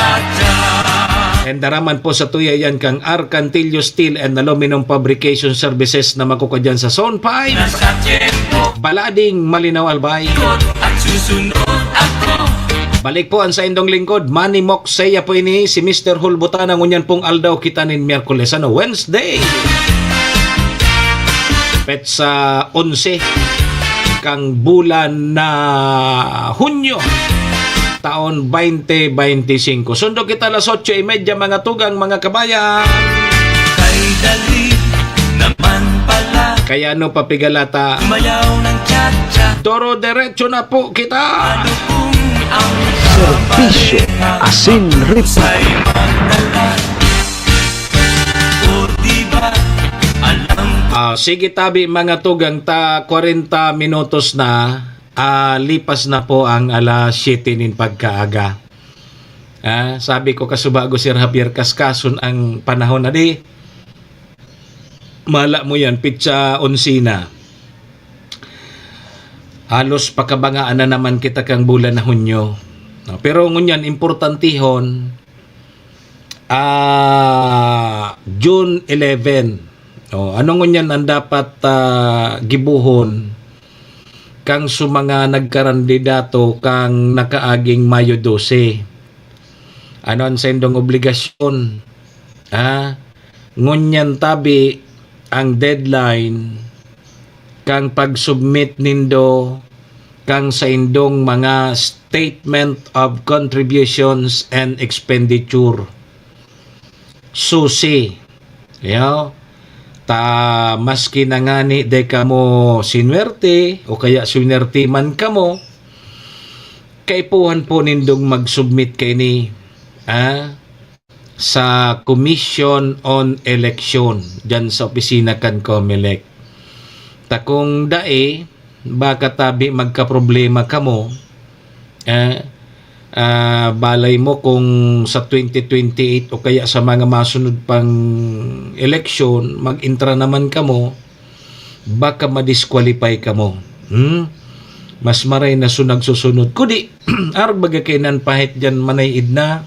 And dara man po sa tuya yan kang Arcantillo Steel and Aluminum Fabrication Services na makukuha dyan sa Zone five, Balading, Malinao, Albay. Balik po ang saindong lingkod, Manny Moksea po ini, si Mister Hulbutana, ngunyan pong aldaw kita nin Miyerkules, ano, Wednesday. Petsa onse kang bulan na Hunyo, taon twenty twenty-five. Sundo kita alas otso y media, mga tugang, mga kabayan. Kay dali naman pala. Kaya ano pa pigalata? Sumayaw ng cha-cha. Doro derecho na po kita. Ano kung ang Serbisyo asin reparo. Sa ibang dalan? O di ba, alam ko. Ah, sige tabi, mga tugang, ta kwarenta minutos na, ah, lipas na po ang alas siyete nin pagkaaga. Ah, sabi ko kasubago, Sir Javier, kaskason ang panahon na di. Mala mo yan, pitsa onse na. Halos pakabangaan na naman kita kang bulan na Hunyo. No, pero ngunyan, importantihon, ah, June eleven. O, ano ngunyan ang dapat, ah, gibohon kang su mga nagkarandidato kang nakaaging Mayo dose? Ano ang saindong obligasyon? Ah, ngunyan tabi ang deadline kang pag-submit nindo kang saindong mga statement of contributions and expenditure. Susi. Yo. Ta maski na ngani dai kamo sinuwerte o kaya sinuwerte man kamo, kaipuhan po nindong mag-submit kaini, ah, sa Commission on Election, diyan sa opisina kan Comelec. Ta kung dai, baka tabi magkaproblema kamo, eh, ah, balay mo kung sa twenty twenty-eight o kaya sa mga masunod pang eleksyon, mag-entra naman kamo, baka ma-disqualify kamo. Hmm? Mas maray na su nagsusunod. Kudi, arog baga kainan pahit diyan, Manay Edna.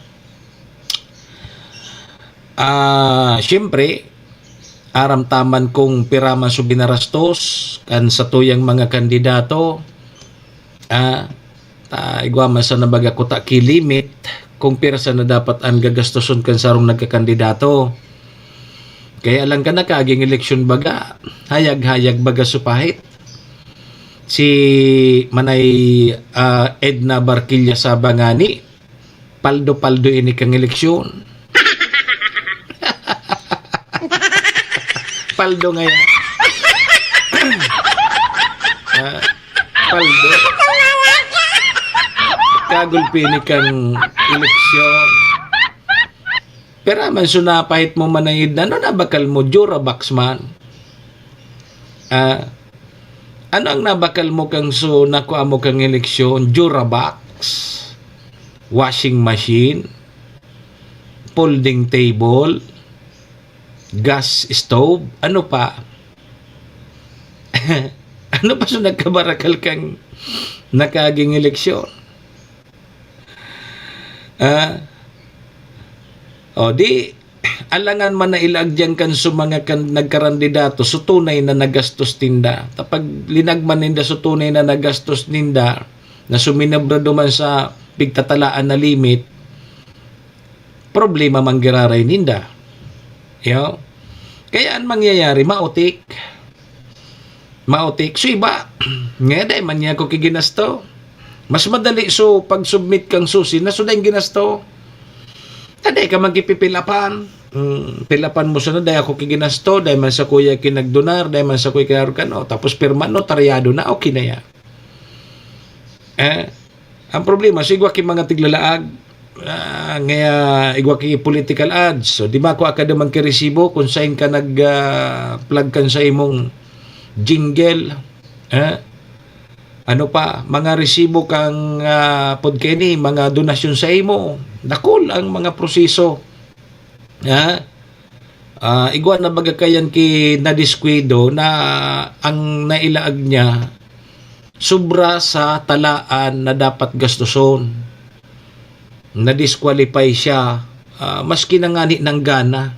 Ah, siyempre, aram ta man kung pira man su binarastos kan satuyang mga kandidato. Ah, ta, igwa man sana baga kuta ki limit kung pira sana dapat an gagastoson kan sarong nagkakandidato. Kaya lang kan nakaaging eleksyon baga, hayag-hayag baga su pahit. Si Manay, ah, Edna Barquilla Saba ngani, paldo-paldo ini kang eleksyon. Paldo ngayon. Ah, paldo. Kagulpi ini kang eleksyon. Pera man su napahit mo, Manay Edna, ano na bakal mo, Durabox man? Ah, Ano ang nabakal mo kang su-, nakuha mo kang eleksyon? Durabox, washing machine, folding table, gas stove, ano pa? Ano pa su nagkabarakal kang nakaging eleksyon? Ah? O, di, alangan man na ilaag diyan kan su mga kan-, nagkarandidato, su tunay na nagastos ninda. Ta pag linagman ninda su tunay na nagastos ninda, na suminobra duman sa pigtatalaan na limit, problema man giraray ninda. Yo? Kaya an mangyayari, maotik. Maotik. So iba, nga dai man niya ako kiginasto. Mas madali so pag-submit kang susi na so daing ginasto. Ta dai ka magkipipilapan. Hmm, pilapan mo sana, dai ako kiginasto, dai man sa kuya kinagdonar, dai man sa kuya kinarkan, o, tapos pirma, notaryado na, okay na yan. Eh, ang problema, so igwa ki mga tiglalaag, ah, ngaya igwa ki political ads. So, di ba ako akadamang kiresibo kung sain ka nag, ah, plug kan sa imong jingle? Eh? Ano pa? Mga resibo kang, ah, pod kaini, mga donasyon sa imo. Dakul ang mga proseso. Ha? Ah, igwa na baga kayan ki nadiskuido na ang nailaag niya sobra sa talaan na dapat gastuson. Na-disqualify siya, ah, maski na ngani nanggana.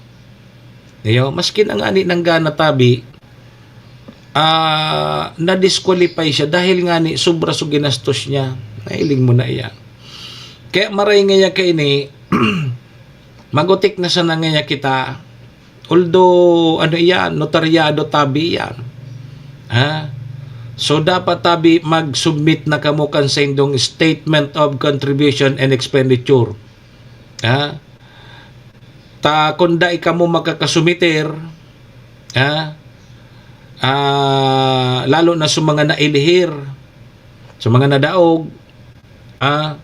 Iyo, maski na ngani nanggana tabi, ah, na-disqualify siya dahil ngani sobra so ginastos niya. Nahiling mo na iyan. Kaya maray ngaya kaini, magutik na sana ngaya kita. Although, ano iyan, notaryado tabi iyan. Ha? So, dapat tabi mag-submit na kamo kan saindong statement of contribution and expenditure. Ha? Ta, kung dai kamo makakasumiter, ha? Ah, lalo na sa mga nailihir, sa mga nadaog, ha?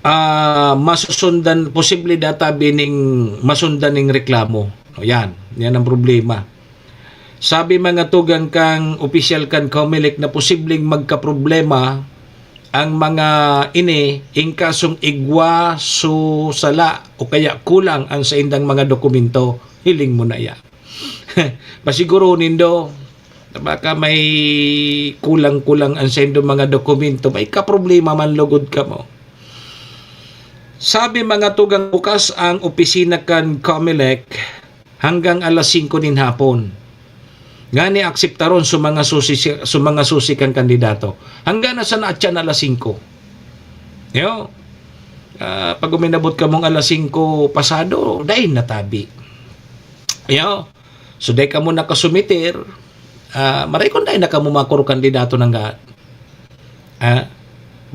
Ah, masusundan, posible da tabi ning masundan ning reklamo. O, yan. Yan ang problema. Sabi mga tugang kan opisyal kan Comelec na posibleng magkaproblema ang mga ini in kasong igwa su sala o kaya kulang ang saindang mga dokumento. Hiling mo na yan. Pasiguro nindo, baka may kulang-kulang ang saindong mga dokumento, may kaproblema man lugod kamo. Sabi mga tugang, bukas ang opisina kan Comelec hanggang alas singko nin hapon. Ngani akseptaron sa mga susi, sa mga susi kan kandidato. Hanggang na sana atyan alas singko. Yo. Ah, pag uminabot kamong alas singko pasado, dai na tabi. Yo. So, dai kamo nakasumiter, ah, maray kung dai na kamo makuro kandidato nangga. Ah,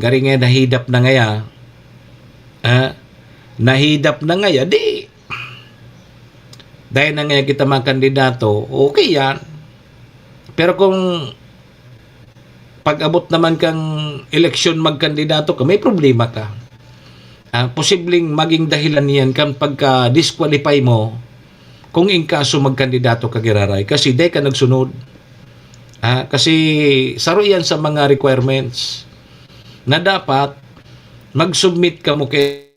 gari nga nahidap na ngaya. Ah, nahidap na ngaya, di, dai na ngaya kita mga kandidato, okay yan. Pero kung pag-abot naman kang eleksyon magkandidato ka, may problema ka. Ah, posibleng maging dahilan niyan kan pagka-disqualify mo kung in kaso magkandidato ka giraray kasi dai ka nagsunod. Ah, kasi saro yan sa mga requirements na dapat mag-submit kamo kay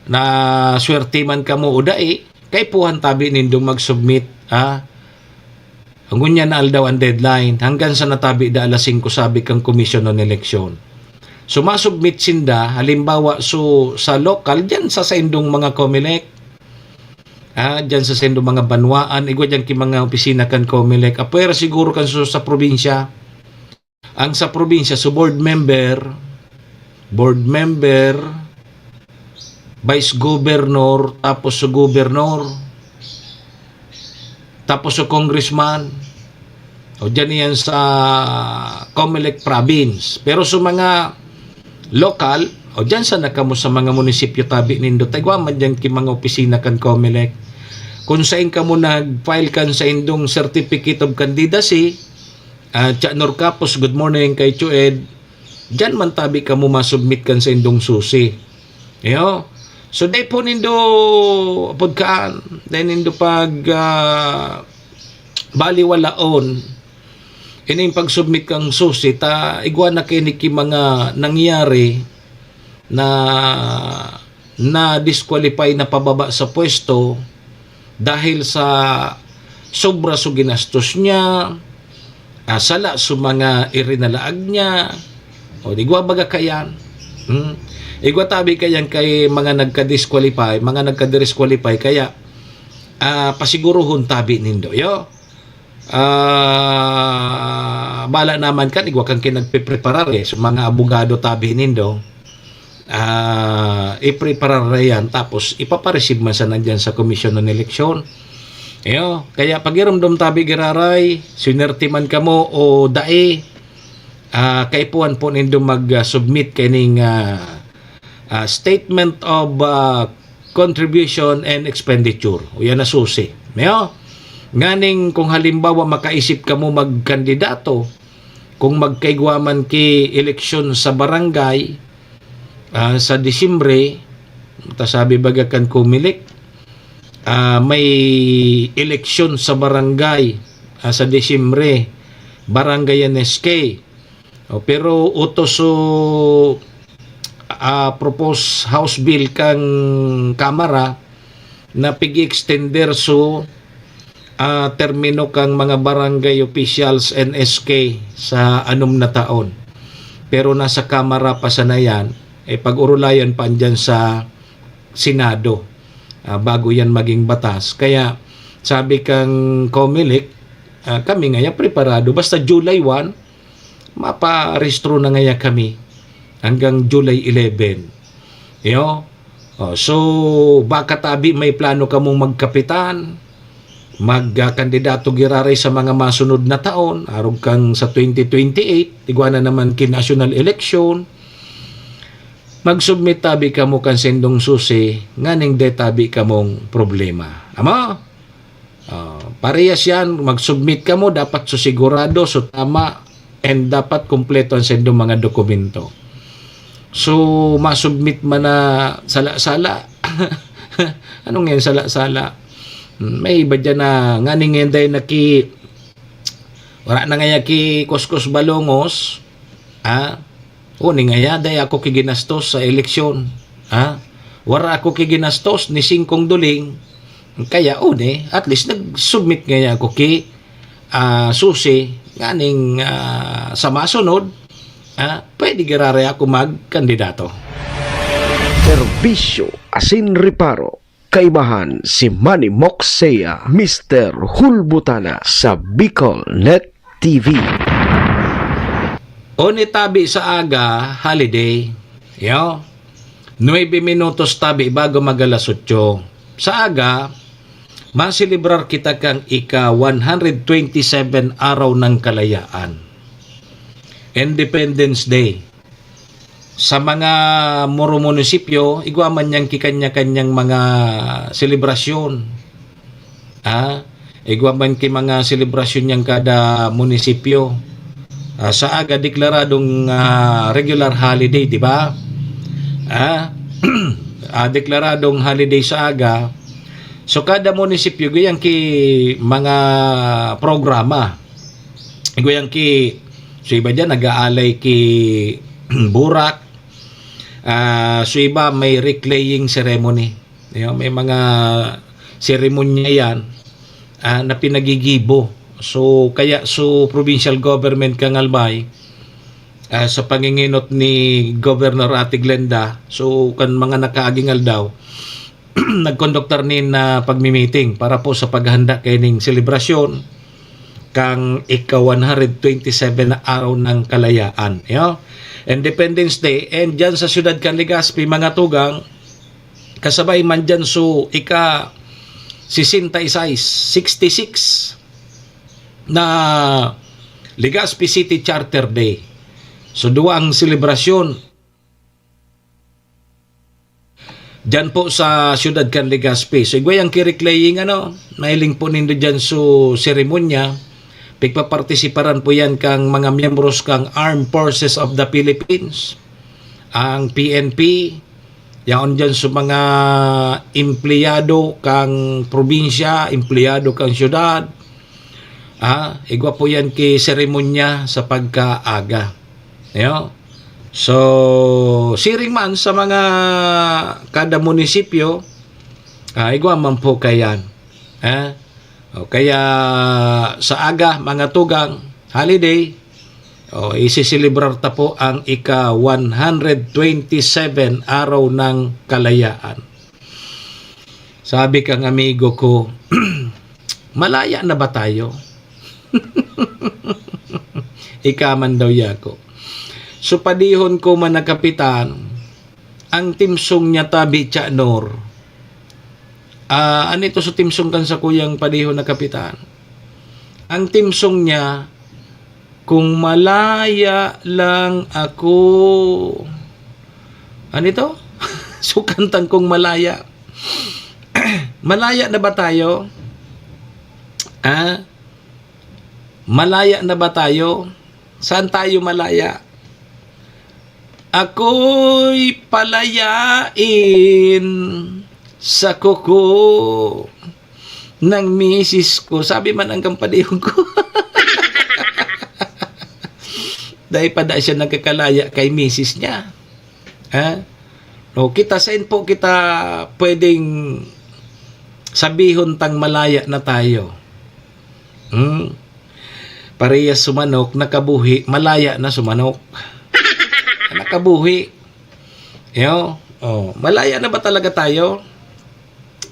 na swerte man kamo o dai, kaipuhan tabi nindong mag-submit, ha? Ngunyan na aldaw ang deadline, hanggang sa natabi da alas singko sabi kang Commission on Election. So, masubmit sinda, halimbawa, so, sa lokal, dyan sa saindong mga Comelec, ha? Dyan sa saindong mga banwaan, igwa dyan ki mga opisina kan Comelec, apwera siguro kan su-, sa probinsya. Ang sa probinsya, so board member, board member, vice governor, tapos so governor, tapos so congressman, o dyan yan sa Comelec province. Pero sa mga lokal, o dyan sana kamo sa mga munisipyo tabi nindo, taigwa man dyan ki mga opisina kan Comelec. Kung sain kamo nag-file kan saindong certificate of candidacy, Ah, Cha Norcapos, good morning kay Chued. Diyan man tabi kamo masubmit kan saindong susi. Iyo. So, dai po nindo pagkaan, dai nindo pag, ah, baliwalaon ining pag-submit kang susi ta igwa na kaini ki mga nangyari na na-disqualify, na pababa sa pwesto dahil sa sobra sa ginastos niya, ah, sala sa mga irinalaag niya, o di gwa baga kayan. Hmm. Igwa tabi kayan kay mga nagka-disqualify, mga nagka-disqualify, kaya, ah, pasiguruhon tabi nindo, yo. Ah, bala naman kan igwa kan kinagpepreparar, eh. So, mga abogado tabi nindo, ah, ipreparar na yan, tapos ipapareceive man sana dyan sa Komisyon ng Eleksyon. Iyo, kaya pagiromdom tabi giraray, swerte man kamo o dai, ah, kaipuhan po nindo mag, ah, submit kaining, ah, ah, statement of, ah, contribution and expenditure. O yan na susi. Mayo? Nganing kung halimbawa makaisip kamo magkandidato, kung magkaigwa man ki eleksyon sa barangay, ah, sa Disyembre, ta sabi baga kan Comelec, ah, may eleksyon sa barangay, ah, sa Disyembre, barangay N S K. O, pero utos so, ah, proposed House Bill kan Kamara na pig-extender so, ah, termino kan mga barangay officials, N S K, sa anom na taon. Pero nasa Kamara pa sana yan, eh, pag-orolayan pa andyan sa Senado, ah, bago yan maging batas. Kaya sabi kang Comelec, ah, kami ngaya preparado. Basta July one, maparehistro na ngaya kami hanggang July eleven. Yo? Oh, so, baka tabi may plano kamong magkapitan, magkandidato giraray sa mga masunod na taon, arog kang sa twenty twenty-eight, igwa na naman ki national election, mag-submit tabi kamo kan sindong susi, nganing dai tabi kamong problema. Amo? Ah, parehas yan, mag-submit kamo, dapat so sigurado, so tama, and dapat kompleto ang sindong mga dokumento. So, masubmit man na sala-sala. Ano ngayon sala-sala? Hmm, may iba dyan na, nganing ngayon dahil naki-, wala na ngaya ki kuskus balongos, ha? Uni ngaya, dai ako ki ginastos sa eleksyon, ha? Wala ako ki ginastos ni singkong duling, kaya uni, at least nag-submit ngaya ako ki, ah, susi, nganing, ah, sa masunod, ah, pwede giraray ako magkandidato. Serbisyo asin reparo. Kaibahan si Manny Moxea, Mister Hulbutana sa Bicol Net T V. Uni tabi sa aga, holiday. Yo. Nuebe minutos tabi bago mag alas otso. Sa aga, maselebrar kita kan ika one hundred twenty-seven Araw ng Kalayaan. Independence Day. Sa mga muro-munisipyo, igwa man niyang kikanya-kanyang mga selebrasyon. Ah, igwa man ki mga selebrasyon niyang kada munisipyo. Ah, sa aga, deklaradong, ah, regular holiday, di ba? Ah, ah, deklaradong holiday sa aga. So, kada munisipyo, igwa yang ki mga programa. Igwa yang ki, so iba diyan, nag-aalay ki burak. Ah, so iba, may wreath-laying ceremony. Di ba? May mga seremonya yan, ah, na pinagigibo. So, kaya so provincial government kan Albay, ah, sa panginginot ni Governor Ate Glenda, so kan mga nakaaging aldaw, nagkonduktar nin, ah, pagmi-meeting para po sa paghahanda kaining selebrasyon kang ika one hundred twenty-seven na Araw ng Kalayaan, yo? Independence Day. And diyan sa siyudad kan Legazpi, mga tugang, kasabay man diyan so ika sesenta y seis, sixty-six na Legazpi City Charter Day. So, duwa ang selebrasyon diyan po sa siyudad kan Legazpi. So, igwa yang ki wreath-laying, ano, mahiling po nindo diyan so seremonya. Pigpapartisiparan po yan kang mga miyembros kang Armed Forces of the Philippines, ang P N P, yaon diyan sa mga empleyado kang probinsya, empleyado kang siyudad, Ah, igwa po yan ki seremonya sa pagkaaga. Yo? So, siring man sa mga kada munisipyo, ah, igwa man po kayan. Eh? O kaya sa aga, mga tugang, holiday, o, isiselebrar ta po ang ika one hundred twenty-seven araw ng kalayaan. Sabi kang amigo ko, "Malaya na ba tayo?" Ika man daw, yako. So, padihon ko man na kapitan, ang timsong niya tabi, Cha Nor. Ah, ano ito sa timsong kan sa kuyang padihon na kapitan? Ang timsong niya, "Kung malaya lang ako." Ano ito? So, kantang "Kung Malaya." Malaya na ba tayo? Ah? Malaya na ba tayo? Saan tayo malaya? "Ako'y palayain sa kuko ng misis ko," sabi man ang kampadihon ko. Dai pa da siya nagkakalaya kay misis niya. Ha? O kita, sain po kita pwedeng sabihon tang malaya na tayo? Hmm? Parehas sumanok, nakabuhi, malaya na sumanok. Nakabuhi. Yo? Oh, malaya na ba talaga tayo?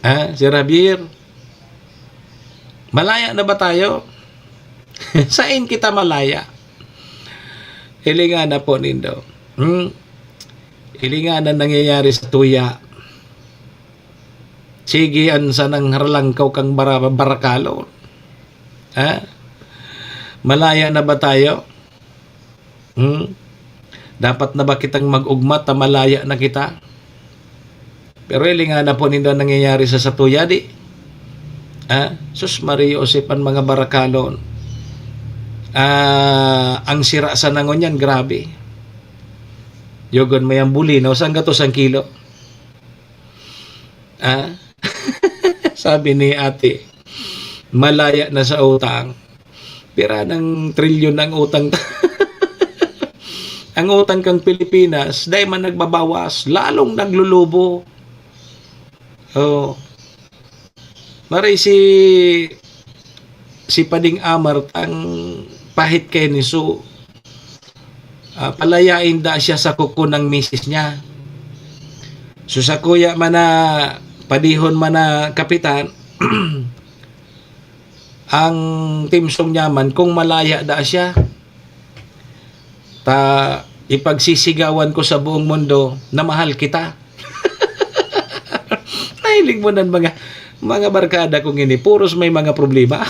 Ha, Sir Javier? Malaya na ba tayo? Sain kita malaya? Hilinga na po nindo. Hmm? Hilinga na nangyayari sa tuya. Sige, an sanang haralangkaw kang bara-, barakalon. Ha? Malaya na ba tayo? Hmm? Dapat na ba kitang mag-ugma ta malaya na kita? Pero hilinga na po nindo nangyayari sa satuya, di? Ha? Sus Maria Josep, an mga barakalon. Ah, ang sira sana ngunyan, grabe. Yogon mo yang bulinaw, saan gatos ang kilo? Ah? Sabi ni ate, "Malaya na sa utang." Pira ng trilyon ang utang ta-, ang utang kang Pilipinas, dai man nagbabawas, lalong naglulubo. Oh. Maray si, si Pading Amar ang pahit kay ni, so, ah, palayain da siya sa kuko ng misis niya. So, sa kuya man na, padihon man na kapitan, ang timsong niya man, "Kung malaya da siya, ta ipagsisigawan ko sa buong mundo na mahal kita." Nahiling mo nan mga, mga barkada kong ini, puros may mga problema.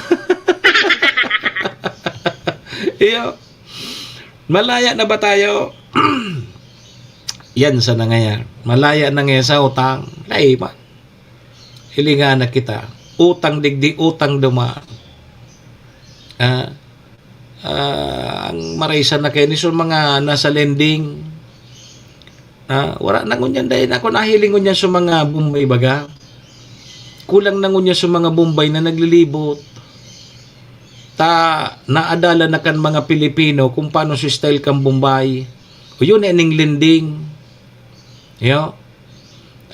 Iyo, malaya na ba tayo? Yan sana ngayan. Malaya na ngayon sa utang. Ay, ma-, hilinga na kita. Utang digdi, utang duman. Ah, ah, ang maraysa na kayo ni sa mga nasa lending. Ah, wala na ngunyan dahil ako nahiling ngunyan sa mga Bombay baga. Kulang na ngunyan sa mga Bombay na naglilibot. Ta naadala na kan mga Pilipino kung paano si style kan Bombay. O yun, eh, ning lending. Yo.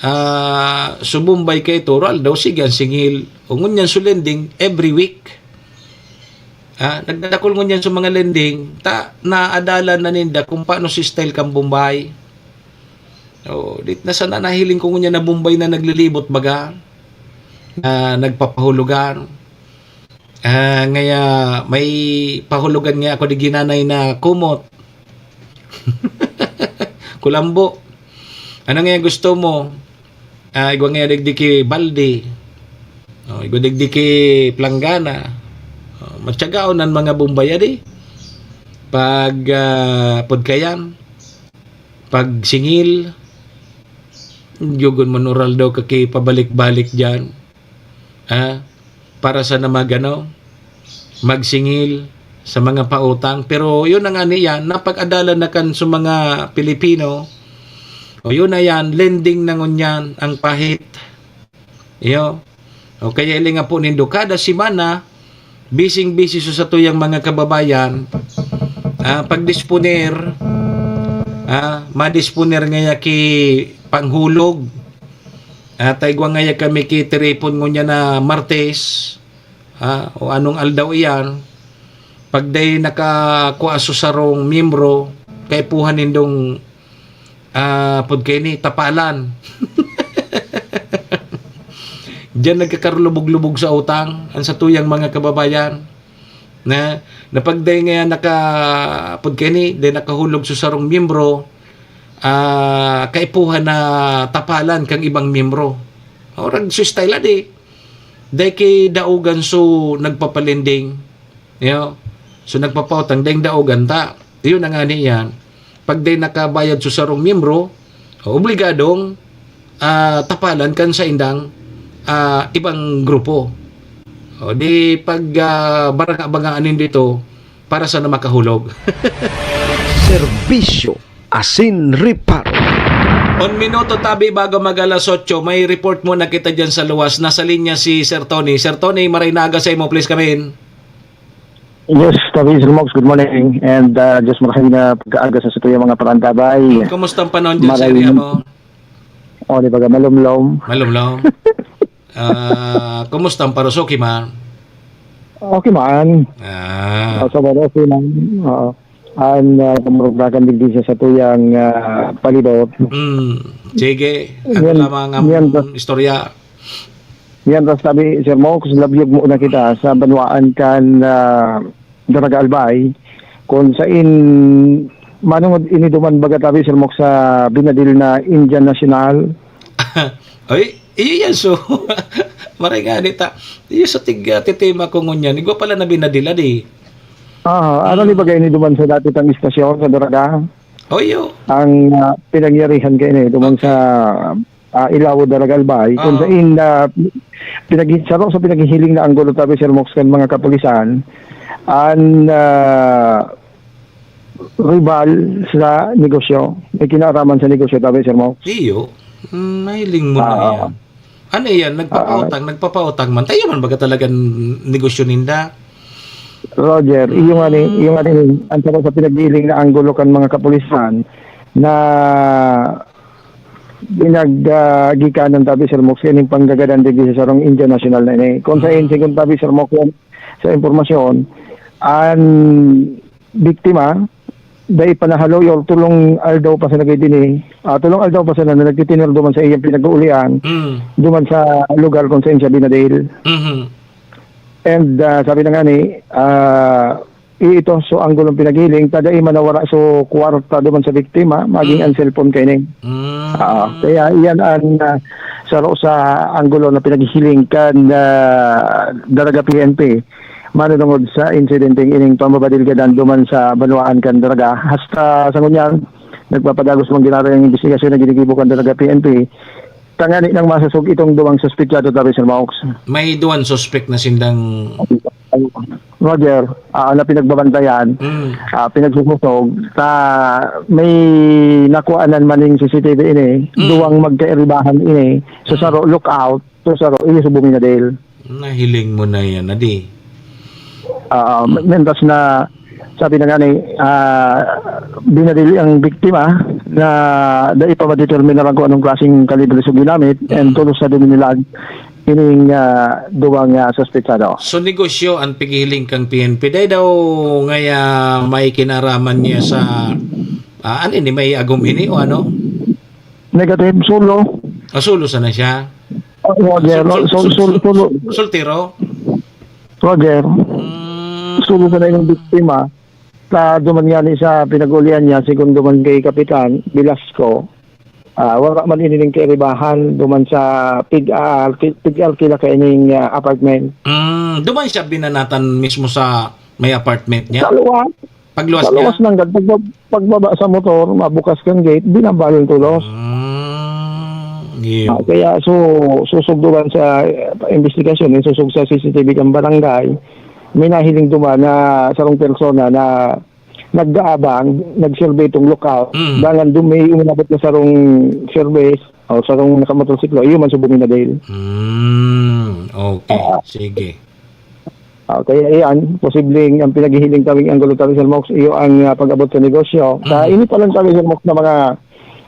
Ah, so Bombay kay Toral daw, sige, ang singil. O ngunyan, so lending, every week. Ah, nagdadakol ngunyan sa mga lending, ta naadala na ninda kung paano si style kan Bombay. O, dit na sana nahiling ko ngunyan na Bombay na naglilibot baga, na nagpapahulugan. Ah, ngaya may pahulugan nga ako di ginanay na kumot. Kulambo. Ano nga gusto mo? Ah, igwa nga digdi ki balde. O, igwa digdi ki planggana. O, matsagaon ang mga Bombay, adi. Pag, ah, pudkayan, pag singil, yugon manural daw kaki pabalik-balik diyan. Ah, para sa na mag-, ano, magsingil sa mga pautang. Pero yun na nga niya, napag-adalan na kan sa mga Pilipino. O yun na yan, lending na ngunyan ang pahit. Iyo. O kaya ilinga po nindo, kada semana, Bising-bisi so satuyang mga kababayan, ah, pagdisponer, ah, madisponer ngaya ki panghulog. Ah, ta igwa ngaya kami ki tiripon ngunyan na Martes, ah, o anong aldaw iyan. Pag dai nakakua so sarong miyembro, kaipuhan nindong, ah, pud kaini, tapalan. Diyan nagkakarulubog-lubog sa utang ang satuyang mga kababayan. Na, na pag dai ngaya naka, pud kaini, dai nakahulog sa sarong miyembro, ah, kaipuhan na tapalan kang ibang miyembro. Orag so style adi. Dai ki daogan so nagpapalending. Yo. So nagpapautang, daing daogan ta. Yun na nga niyan. Pag dai nakabayad so sarong miyembro, obligadong, ah, tapalan kan saindang, ah, ibang grupo. O di pag, ah, baranga-bangaan nindo ito para sana makahulog. Serbisyo asin reparo. Un minuto tabi bago mag alas otso, may report muna kita diyan sa luwas. Nasa linya si Sir Tony. Sir Tony, maray na aga sa imo, please come in. Yes, tabi, Sir Mox, good morning. And, ah, just maray na pagkaaga sa satuyang mga parantabay. Kumusta ang panahon diyan sa Maray area mo? O, di ba, malumlom? Malumlom. Ah, kumusta ang paros? Okay man? Okay man. Ah. Ah, sa paros, okay man. Oo. An, ah, kamurugdakan digdi sa satuyang, ah, palibot. Mm. Sige. Ano Yan, lamang ang yan, istorya? Yan, tas tabi, Sir Mox, labyog muna kita sa banwaan kan, ah, Daraga Albay, kung sain, manungod ini duman baga tabi, Sir Mox, sa binadil na Indian National. Ay, iyo yan, so, maray nga ni ta. Iyo sa tig-, ah, titima ko ngunyan. Igwa pala na binadil, adi. Ah, ano ni Mm. bagay ni duman sa dati tang istasyon sa Daraga? Oh, iyo. Ang, ah, pinangyarihan kayo ni duman Okay. sa, ah, Ilawod, Daraga Albay, kung Ah. sain, ah, pinag-, saro sa pinaghihiling na anggulo tabi, Sir Mox, kan mga kapulisan, an, ah, rival sa negosyo. May kinaaraman sa negosyo tabi, Sir Mox. Iyo. Mm, mahiling mo na Ah, yan. Ano yan? Nagpapautang, Ah. nagpapautang man. Tayo man baga talagang negosyo ninda? Roger, iyo nga ni, Mm. iyo nga ni, ang sarap sa pinaghihiling na anggulo kan mga kapulisan na pinag, ah, gikanan tabi, Sir Mox, kaning panggagadan digdi sa sarong Indian National na ini. Kung sa Mm. insigon tabi, Sir Mox, sa impormasyon, an biktima, dai pa nahaloy or tulong aldaw pa sa nagay dini, ah, tulong aldaw pa sana na nagtitinir duman sa iyang pinag-uulian, Mm. duman sa lugar kung saan siya binadil. Mhm. And, ah, sabi na nga ni, ah, i-, ito, so, anggulong pinaghiling, ta dai man nawara so kwarta duman sa biktima, maging Mm. ang cellphone kaini. Mm. Ah, kaya iyan ang, ah, saro sa anggulo na pinaghihiling kan, ah, Daraga P N P. Manunungod sa insidenteng ining pambabadil gadan duman sa banwaan kan Daraga. Hasta sa ngunyan, nagpapadagos man giraray ang imbestigasyon na ginigibo kan Daraga P N P. Tangani nang masosog itong duwang suspetsado, tabi, Sir Maux. May duwang suspek na sindang Roger, ah, na pinagbabantayan, Mm. ah, pinagsusosog, ta may nakuanan man ning C C T V ini, Mm. duwang magkairibahan ini. So, Mm. saro, lookout. So, saro, iyo sa Buminadel. Nahiling mo na yan, adi. Ah, Mm. mentas na, sabi na nga ni, ah, binadil ang biktima na dai pa madeterminar kung anong klaseng kalibre sa ginamit and Mm. tulos na duminalag ining, ah, duwang, ah, suspetsado. So, negosyo ang pighiling kang P N P. Dai daw ngaya may kinaraman niya sa, ah, ano ini, may agom ini o ano? Negative, solo. Ah, solo sana siya? Ah, Roger, Ah, sul-, sul-, sol-, sul-, sol-, solo. Soltero? Roger. Mm. Solo sana yung biktima. Ta duman nga ni sa pinag-ulian niya, segun duman kay Kapitan Velasco, ah, wala man ini ning kairibahan duman sa pig-, ah, ki-, pig-alkila kaining, ah, apartment. Mm, duman siya binanatan mismo sa may apartment niya? Sa luwas. Pagluwas Sa niya? luwas nanggad, pagba-, pagbaba sa motor, mabukas kang gate, binabalon tulos. Mm, iyo. Ah, kaya so, susog duman sa, eh, imbestigasyon, eh, susog sa C C T V kang barangay, may nahiling duman na sarong persona na nag-aabang, nag-survey tong lookout. Mm. Dangan dun may uminabot na sarong service o sarong nakamotorsiklo, iyo man sa Buminadel. Mm, okay. Ah. Sige. Ah, kaya iyan, posibleng ang pinaghihiling kaming anggulo tabi, Sir Mox, iyo ang, ah, pag-abot sa negosyo. Sa Mhm. ini pa lang tabi, Sir Mox, na mga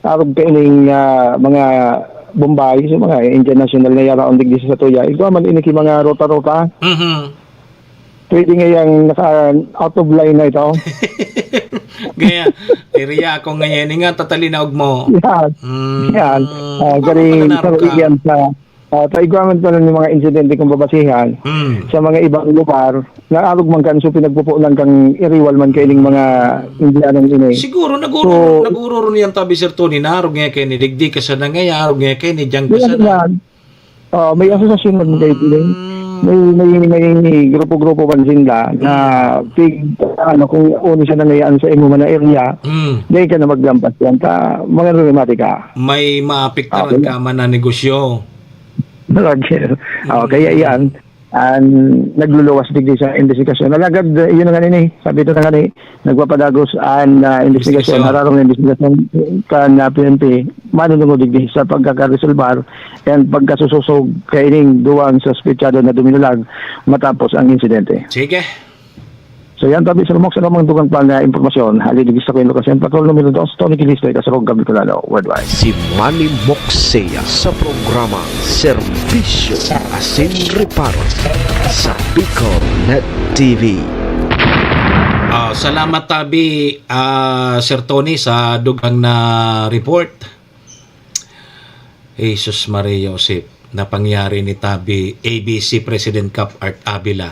arog kaining, ah, mga Bombay, sa mga international na yaraon digdi sa satuya. Igwa man ini ki mga ruta-ruta. Mhm. Pwede ngayang naka, out of line na ito. Kaya, iriya ako ngayon, nga tatalinaog mo. Yan. Mm. Yan. Ah, Ano galing ka na sa ka? Iyan sa, ah, sa igwa man pa ng mga insidente kung babasihan, Mm. sa mga ibang lugar, na arog man kan, so pinagpupunan kang iriwal man kaining mga Indianong ini. Siguro, naguro-, So, nagururo niyan tabi, Sir Tony, na arog nga kayo ni, digdi ka sa nangaya, arog nga kayo ni, diyan ka Yan sa na. yan. Ah, may asosasyon man kayo, Pili. Mm. May, may, may grupo-grupo man sinda na Mm. pig, ano, kung ano siya nangayaan sa imo man na area, Mm. dahil ka na maglampas yan. Ta, mga problematika. May maapektaran Okay. ka man na negosyo. Roger. Ah, Mm. kaya yan, ang nagluluwas digdi sa investigasyon. Alagad, uh, yun na nga nini, sabi ito na nga ni, nagpapadagos ang, uh, investigasyon, Investigasyon. hararong na investigasyon kan, uh, P N P, manunungod digdi sa pagkakaresolbar and pagkasusosog kaining duwang suspetsado na duminulag matapos ang insidente. Sige. So yan, tabi sa Lumok, sa namang dugang pang, uh, impormasyon, hali digdi sa Queen Location Patrol numero dos, Tony Kilisto, Ikasarog, Gabi Kulalo, Worldwide. Si Manny Moxea sa programa Serbisyo asin Reparo sa Bicol Net T V. Ah, salamat tabi, ah, Sir Tony, sa dugang na report. Jesus Maria Joseph, na pangyari ni tabi A B C President Cap Art Avila.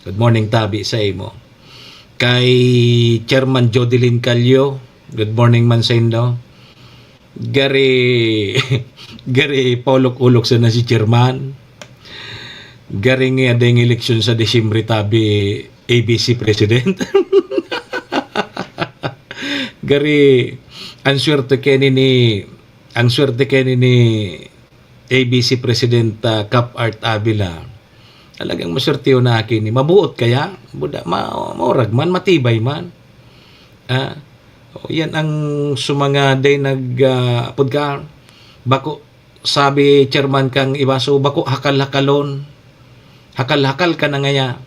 Good morning, tabi sa imo. Kay Chairman Jodeline Calio, good morning man sa indo. Gari, gari paulok-ulok sana si Chairman. Gari nga ding eleksyon sa Disyembre, tabi A B C President. Gari, ang swerte kaya ni, ang swerte kaya ni A B C President, ah, Cap Art Avila. Talagang maswertiho na akin ni. Mabuot kaya? Buda, ma-, maurag man, matibay man. Ah, o, yan ang sumanga day nag, ah, apod ka, bako, sabi chairman kang iba, so bako hakal-hakalon. Hakal-hakal ka na ngaya.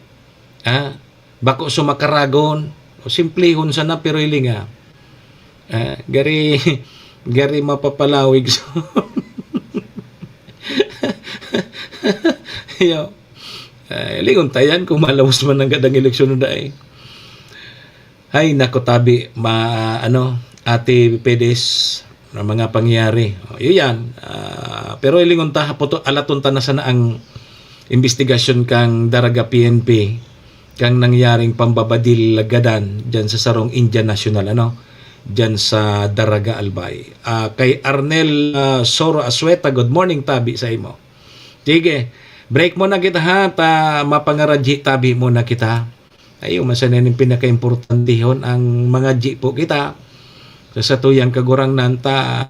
Ah, bako sumakaragon. O, simplihon sana, pero hiling, ah. Ah, gari, gari mapapalawig. So, yo. Ah, lingon ta yan kung malawos man ang gadang eleksyon na dai. Ay, nako, tabi, ma-, ano, Ate Pedes, ang mga pangyayari. O, yun yan. Ah, pero ilingon ta, hapoto-, alaton ta na sana ang investigasyon kang Daraga P N P, kang nangyaring pambabadil lagadan dyan sa sarong Indian National, ano, dyan sa Daraga, Albay. Ah, kay Arnel, ah, Soro Asueta, good morning, tabi sa imo. Sige, break muna kita, ha, ta mapangaradyi tabi muna kita. Ayaw man sana nin pinakaimportantehon ang mangadyi po kita sa satuyang Kagurangnan ta,